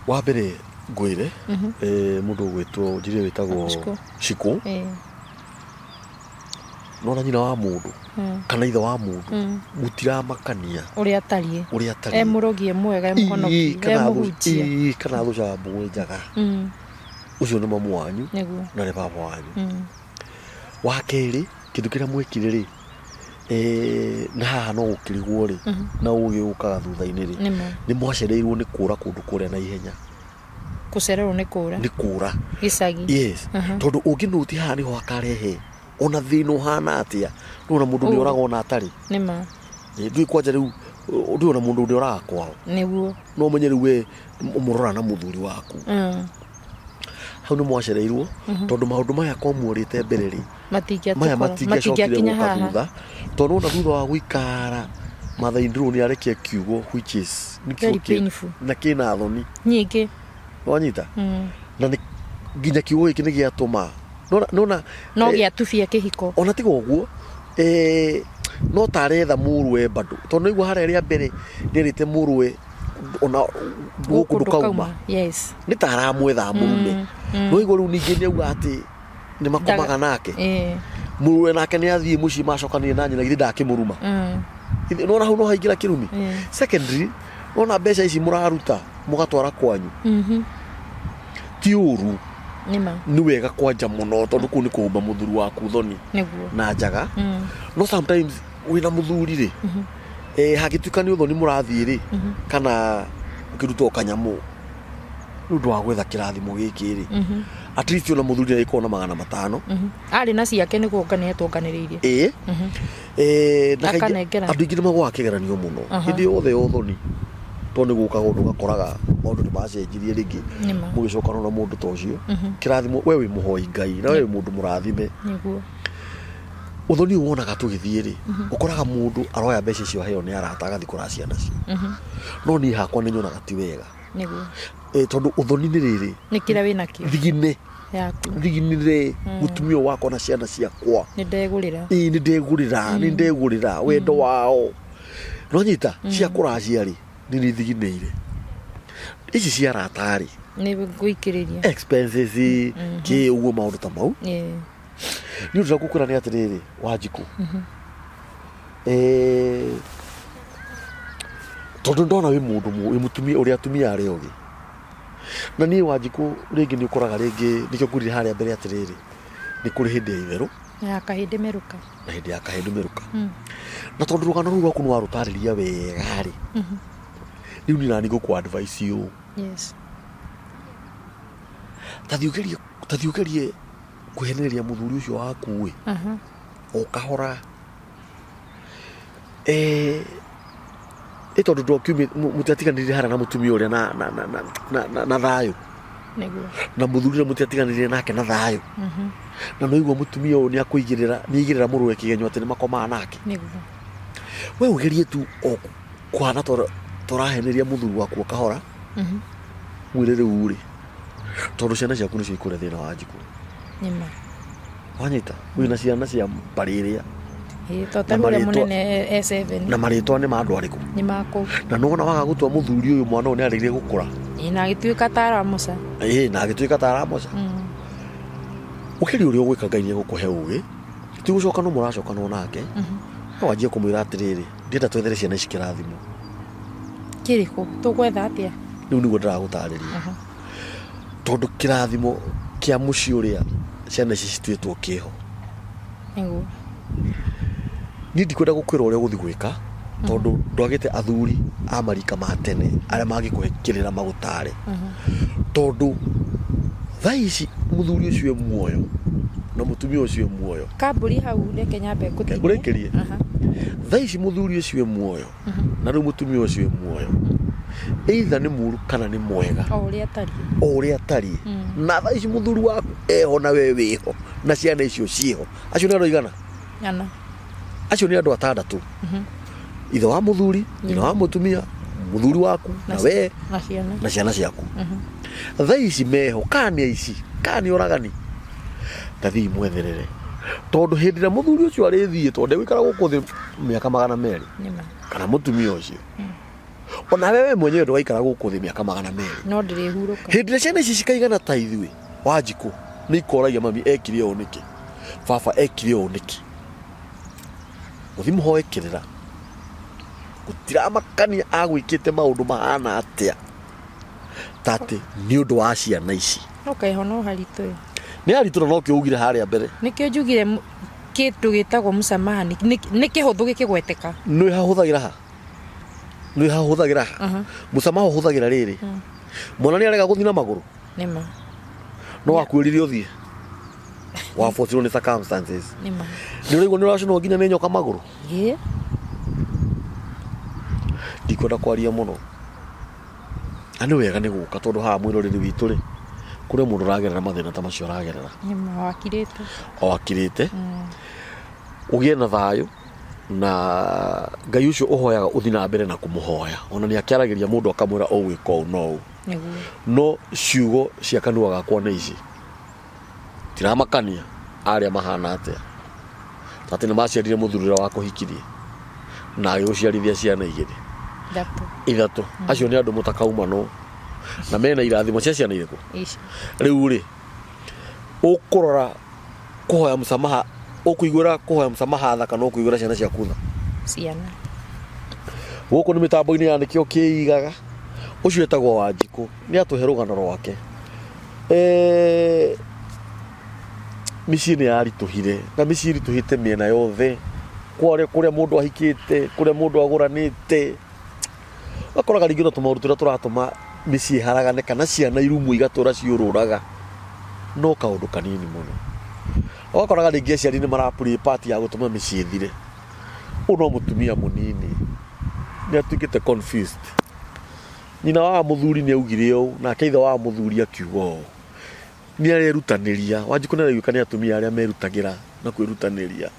Wa mbere ngwĩre, mũndũ ũgwĩtwo njĩre wĩtagwo Shiko. Shiko. Nona nyina wa mũndũ kana ithe wa mũndũ mũtiramakania ũrĩa atariĩ, ũrĩa atariĩ, e mũrogi, e mwega, e mũhonoki, e kana mũhunjia. Ĩĩ, kana thũcaga mbũgũ njaga, ũcio nĩ mamu wanyu na nĩ baba wanyu. Wa kerĩ, kĩndũ kĩrĩa mwekire rĩ, na haha no gũkĩrigwo rĩ, na ũgĩ ũkaga thutha-inĩ rĩ, Nĩma. Nĩ mwacereirwo nĩ kũra kũndũ kũrĩa na ihenya. Gũcererwo nĩ kũra. Nĩ kũra. Gĩcagi. Yes, tondũ ũngĩnũti haha nĩho hakarehe ona thĩna ũhana atĩa. Nĩwona mũndũ nĩ oraga ona atarĩ. Nĩma. Ndũĩ kwanja rĩu ndũĩ ona mũndũ ũrĩa ũraga kwao. No ũmenye rĩu we ũmũrora na mũthuri waku. Hau nĩ mwacereirwo tondũ maũndũ maya ko muorĩte mbere rĩ, maya Matingĩatũkora, matingĩacokire matingĩakinya gũka haha. Thutha tondũ ona thutha wa gũikara Maathai Ndũrũ nĩ arekia kiugo which is nĩ Very kiugo painful. Na kĩna thoni nyingĩ. Wanyita na nĩ nginya kiugo gĩkĩ nĩ gĩatũma nona nona No gĩatubia kĩhiko. Ona tiga ũguo, no ta aretha mũrũwe bado tondũ nĩguo harĩa rĩa mbere nĩerĩte mũrũwe ona gũkũ ndũkauma. Nĩ ta aramwetha mũrume no igua rĩu ningĩ nĩ auga atĩ nĩ makomaga nake. Mũrũwe nake nĩ athiĩ mũciĩ macokanire na nyina, githĩ ndakĩmũruma? Nona hau no haingĩra kĩrumi. Secondary, nona mbeca ici mũraruta mũgatwara kwanyu ti ũru. Nĩma. Nĩ wega kwanja mũno tondũ kũu nĩ kũhumba mũthuri waku thoni na njaga. No sometimes wĩna mũthuri rĩ, hangĩtuĩka nĩ ũthoni mũrathiĩ rĩ, kana ũkĩruta o kanyamũ nĩ ũndũ wa gwetha kĩrathimo gĩkĩ rĩ, at least ona mũthuri nĩ agĩkorwo na 500. Arĩ na ciake nĩ kũngania tuonganĩrĩirie. Ĩĩ. Na kaingĩ Akanengera. Andũ aingĩ nĩ magwaga kĩgeranio mũno hĩndĩ yothe ya ũthoni tondũ nĩ gũkaga ũndũ ũgakoraga maũndũ nĩ macenjirie rĩngĩ. Nĩma. Mũgĩcokana na mũndũ ta ũcio kĩrathimo, we wĩ mũhoi Ngai na we wĩ mũndũ mũrathime. Ũthoni ũyũ wonaga tũgĩthiĩ rĩ, ũkoraga mũndũ aroya mbeca icio aheo nĩ arata agathiĩ kũracia nacio. No niĩ hakwa nĩ nyonaga ti wega. Tondũ ũthoni nĩ rĩrĩ, Nĩ kĩrĩa wĩnakĩo thigine yaku. Thiginire mũtumia ũyũ wakwa na ciana ciakwa. Nĩ ndegũrĩra. Ĩĩ, nĩ ndegũrĩra, nĩ ndegũrĩra wendo wao nonyita cia kũracia rĩ, nĩ nĩ thiginĩire ici cia arata rĩ, Nĩ ngũikĩrĩria. Expenses kĩ ũguo maũndũ ta mau. Nĩ ũndũ ngũkwĩra nĩ atĩrĩrĩ, Wanjikũ, tondũ ndona wĩ mũndũ wĩ mũtumia ũrĩa atumia arĩa ogĩ. Na niĩ Wanjikũ rĩngĩ nĩ ũkoraga rĩngĩ nĩkĩo ngwĩrire harĩa mbere atĩrĩrĩ, nĩ kũrĩ hĩndĩ ya itherũ Na ya kahĩndĩ mĩrũka. Na hĩndĩ ya kahĩndĩ mĩrũka. Na tondũ rũgano rũu rwaku nĩ warũtarĩria wega rĩ, rĩu niĩ nani ngũkũ advice ũũ. Tathiĩ ũgerie, tathiĩ ũgerie kũhenereria mũthuri ũcio waku ĩ, o kahora. Eh, ĩ tondũ ndwakiumĩ mũtiatiganĩrire harĩa na mũtumia ũrĩa na, na, na, na, na, na, na thayũ. Nĩguo. Na mũthuri ũrĩa mũtiatiganĩrire nake na thayũ. Na no igua mũtumia ũyũ nĩakũigĩrĩra, nĩaigĩrĩra mũrũwe kĩgenyo atĩ nĩmakomaga nake. Nĩguo. We ũgerie tu o kũhana ta ũraheneria mũthuri waku o kahora. Mwĩre rĩu rĩ, tondũ ciana ciaku nĩcio ikũrĩa thĩna wa Njikũ. Nĩma. Wanyita? Wĩna ciana cia mbarĩ ĩrĩa. Ĩĩ, to ta ũrĩa mũnene e 7. Na marĩtwa nĩ ma andũ arĩkũ? Nĩ makũ. Na nĩwona waga gũtua mũthuri ũyũ mwana ũyũ nĩaregire gũkũra. Ĩĩ, na agĩtuĩka ta aramoca. Ĩĩ, na agĩtuĩka ta aramoca. Ũkĩria ũrĩa ũgwĩka Ngai nĩegũkũhe ũgĩ. Ti gũcokanwo mũracokanwo nake. No wanjie kũmwĩra atĩrĩrĩ, ndĩrenda twethere ciana ici kĩrathimo. Kĩrĩkũ? Tũgwetha atĩa? Rĩu nĩguo ndĩragũtarĩria. Tondũ kĩrathimo kĩa mũciĩ ũrĩa ciana ici cituĩtwo kĩho. Nĩguo. Niĩ ndikwenda gũkwĩra ũrĩa ũgũthiĩ gwĩka tondũ ndwagĩte athuri a marika ma tene arĩa mangĩkũhe kĩrĩra magũtare. Tondũ thaa ici mũthuri ũcio e muoyo na mũtumia ũcio e muoyo. Kambũri hau reke nyambe ngũtinie. Ngũrĩkĩrie. Thaa ici mũthuri ũcio e muoyo na rĩu mũtumia ũcio e muoyo, either nĩ mũru kana nĩ mwega. O ũrĩa atariĩ. O ũrĩa atariĩ. Na thaa ici mũthuri waku eho na we wĩho na ciana icio ciĩho, acio nĩ andũ aigana? Ana. Acio nĩ andũ atandatũ. Ithe wa mũthuri, nyina wa mũtumia, mũthuri waku na we na ciana na ciana ciaku. Thaa ici meho, kana nĩ aici, kana nĩ oragani, tathiĩ mwetherere, tondũ hĩndĩ ĩrĩa mũthuri ũcio arĩthiĩ, tondũ ndegũikara gũkũ thĩ mĩaka 200 Nĩma. Kana mũtumia ũcio, ona wewe mwenyewe ndũgaikara gũkũ thĩ mĩaka 200. No ndĩrĩhurũka. Hĩndĩ ĩrĩa ciana ici cikaigana ta ithuĩ, Wanjikũ, nĩ ikoragia mami ekire ũũ nĩkĩ, baba ekire ũũ nĩkĩ. Gũthiĩ mũhoe kĩrĩra, gũtiramakania agwĩkĩte maũndũ mahana atĩa, ta atĩ nĩ ũndũ wa ciana ici. No kaĩho no haritũ ĩ. Nĩ haritũ na nokĩo ugire harĩa mbere. Nĩkĩo njugire kĩndũ gĩtagwo msamaha nĩ kĩhũthũ gĩkĩgweteka. Nĩ hahũthagĩra ha? Nĩ hahũthagĩra ha? Mũsamaha ũhũthagĩra rĩrĩ. Mwana nĩ arega gũthiĩ na magũrũ. Nĩma. No wakwĩrire ũthiĩ. Wabotirwo nĩ circumstances. Nĩma. Nĩ ũraigua nĩ ũracinwo nginya nĩ nyoka magũrũ. Ĩĩ. Ndikwenda kwaria mũno. Na nĩ wega nĩ gũka tondũ haha mwĩroreri witũ rĩ, kũrĩ mũndũ ũragerera mathĩna ta macio ũragerera. Nĩma o akirĩte. O akirĩte. Ũgĩe na thayũ na Ngai ũcio ũhoyaga ũthiĩ na mbere na kũmũhoya. Ona nĩ akĩaragĩria mũndũ akamwĩra ũgwĩka ũũ na ũũ. Nĩguo. No ciugo cia kanua gakwa nĩ ici. Tiramakania arĩa mahana atĩa. Atĩ nĩ maciarire mũthuri ũrĩa wakũhikirie na agĩgũciarithia ciana igĩrĩ. Ithatũ. Ithatũ. Acio nĩ andũ mũtakaumanwo na mena irathimo cia ciana irĩkũ? Ici. Rĩu rĩ, ũkũrora kũhoya msamaha, ũkũiguĩra kũhoya msamaha tha kana ũkũiguĩra ciana ciaku tha? Ciana. Gũkũ nĩ mĩtambo-inĩ ya nĩkĩo kĩigaga. Ũcio etagwo Wanjikũ, nĩ atũhe rũgano rwake. Mĩciĩ nĩ yaritũhire na mĩciĩ ĩritũhĩte mĩena yothe, kwarĩa kũrĩa mũndũ ahikĩte, kũrĩa mũndũ agũranĩte, ũgakoraga rĩngĩ ona tũmaũndũ tũrĩa tũratũma mĩciĩ ĩharagane kana ciana irumwo igatũra ciũrũraga no kaũndũ kanini mũno. Ũgakoraga rĩngĩ aciari nĩ mara play part ya gũtũma mĩciĩ ĩthire. Ũyũ no mũtumia mũnini nĩ atuĩkĩte confused. Nyina wa mũthuri nĩ augire ũũ nake ithe wa mũthuri akiuga ũũ. Nĩ arerutanĩria, Wanjikũ nĩ araiguĩka nĩ atumia arĩa merutagĩra na kwĩrutanĩria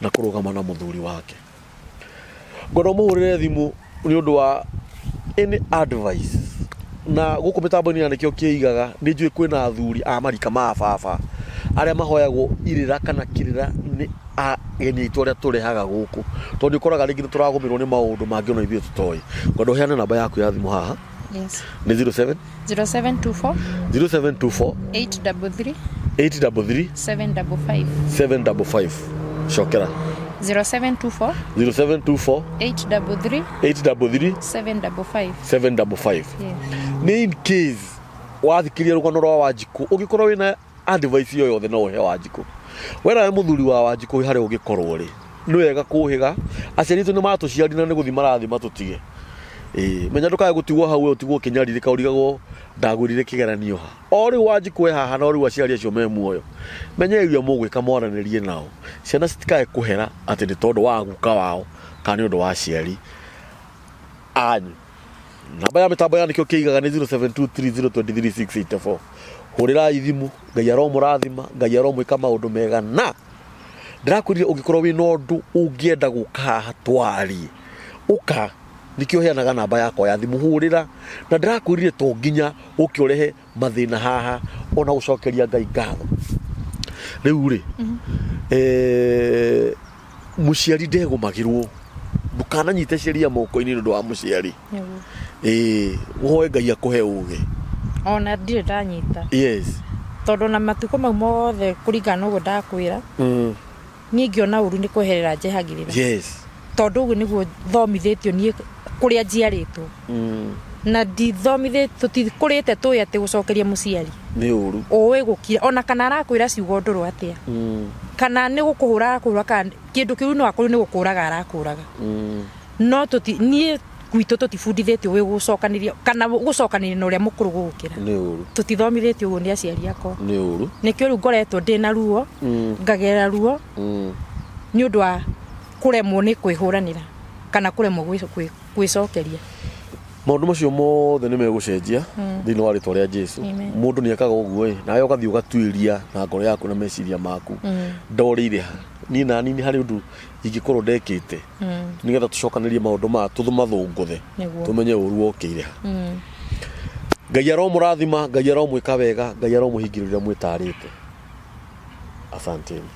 na kũrũgama na mũthuri wake. Ngwenda ũmũhũrĩre thimũ nĩ ũndũ wa any advice na gũkũ mĩtambo-inĩ ya nĩkĩo kĩigaga nĩ njũĩ kwĩna athuri a marika ma baba arĩa mahoyagwo irĩra kana kĩrĩra nĩ ageni aitũ arĩa tũrehaga gũkũ tondũ nĩ ũkoraga rĩngĩ nĩ tũragũmĩrwo nĩ maũndũ mangĩ ona ithuĩ tũtoĩ. Ngwenda ũheane namba yaku ya thimũ haha. Yes. Nĩ 07 0724 0724 833 833 755. 755. Cokera. 0724 0724 833 833 755. 755. Yes. Nĩ in case Wathikĩria rũgano rwa Wanjikũ, ũngĩkorwo wĩna advice yo yothe no ũhe Wanjikũ. We nawe mũthuri wa Wanjikũ harĩa ũngĩkorwo rĩ, nĩ wega kũhĩga. Aciari aitũ nĩ matũciarire na nĩ gũthiĩ marathiĩ matũtige. Ĩĩ, menya ndũkae gũtigwo hau we ũtigwo ũkĩnyarirĩka ũrigagwo ndagũrire kĩgeranio ha. O rĩu Wanjikũ e haha na o rĩu aciari acio me muoyo. Menyai ũrĩa mũgwĩka mwaranĩrie nao. Ciana citikae kũhera atĩ nĩ tondũ wa guka wao kana nĩ ũndũ wa aciari anyu. Namba ya mĩtambo ya nĩkĩo kĩigaga nĩ 0723023684. Hũrĩrai thimũ, Ngai aromũrathima, Ngai aromwĩka maũndũ mega na ndĩrakwĩrire ũngĩkorwo wĩna ũndũ ũngĩenda gũka haha twarie, ũka nĩkĩo heanaga namba yakwa ya thimũ, hũrĩra na ndĩrakwĩrire to nginya ũke ũrehe mathĩna haha ona gũcokeria Ngai ngatho. Rĩu rĩ, mũciari ndegũmagĩrwo, ndũkananyite sheria moko-inĩ nĩ ũndũ wa mũciari. Nĩguo. Ĩĩ, ũhoe Ngai akũhe ũgĩ. Ona ndirĩ ndanyita. Yes. Tondũ na matukũ mau mothe kũringana na ũguo ndakwĩra, niĩ ngĩona ũru nĩ kweherera njehagĩrĩra. Yes. Tondũ ũguo nĩguo thomithĩtio niĩ kũrĩa njiarĩtwo. Na ndithomithĩtio, tũtikũrĩte tũĩ atĩ gũcokeria mũciari. Nĩ ũru. Ũĩ gũkira, ona kana arakwĩra ciugo ndũrũ atĩa. Kana nĩ gũkũhũra arakũhũra kana kĩndũ kĩu no akorwo nĩ gũkũraga arakũraga. No tũti, niĩ gwitũ tũtibundithĩtio wĩ gũcokanĩria kana gũcokanĩria na ũrĩa mũkũrũ gũgũkĩra. Nĩ ũru. Tũtithomithĩtio ũguo nĩ aciari akwa. Nĩ ũru. Nĩkĩo rĩu ngoretwo ndĩna ruo, ngagerera ruo nĩ ũndũ wa kũremwo nĩ kwĩhũranĩra kana kũremwo gwĩcokeria. Maũndũ macio mothe nĩ megũcenjia thĩinĩ wa rĩtwa rĩa Jesu. Amen. Mũndũ nĩ ekaga ũguo ĩ, nawe ũgathiĩ ũgatuĩria na ngoro yaku na meciria maku. Ndorĩire ha? Niĩ nani nĩ harĩ ũndũ ingĩkorwo ndekĩte nĩgetha tũcokanĩrie maũndũ maya tũmathũngũthe Nĩguo. tũmenye ũru wokĩire ha. Ngai aromũrathima, Ngai aromwĩka wega, Ngai aromũhingĩrĩria mwĩtarĩte. Asanteni.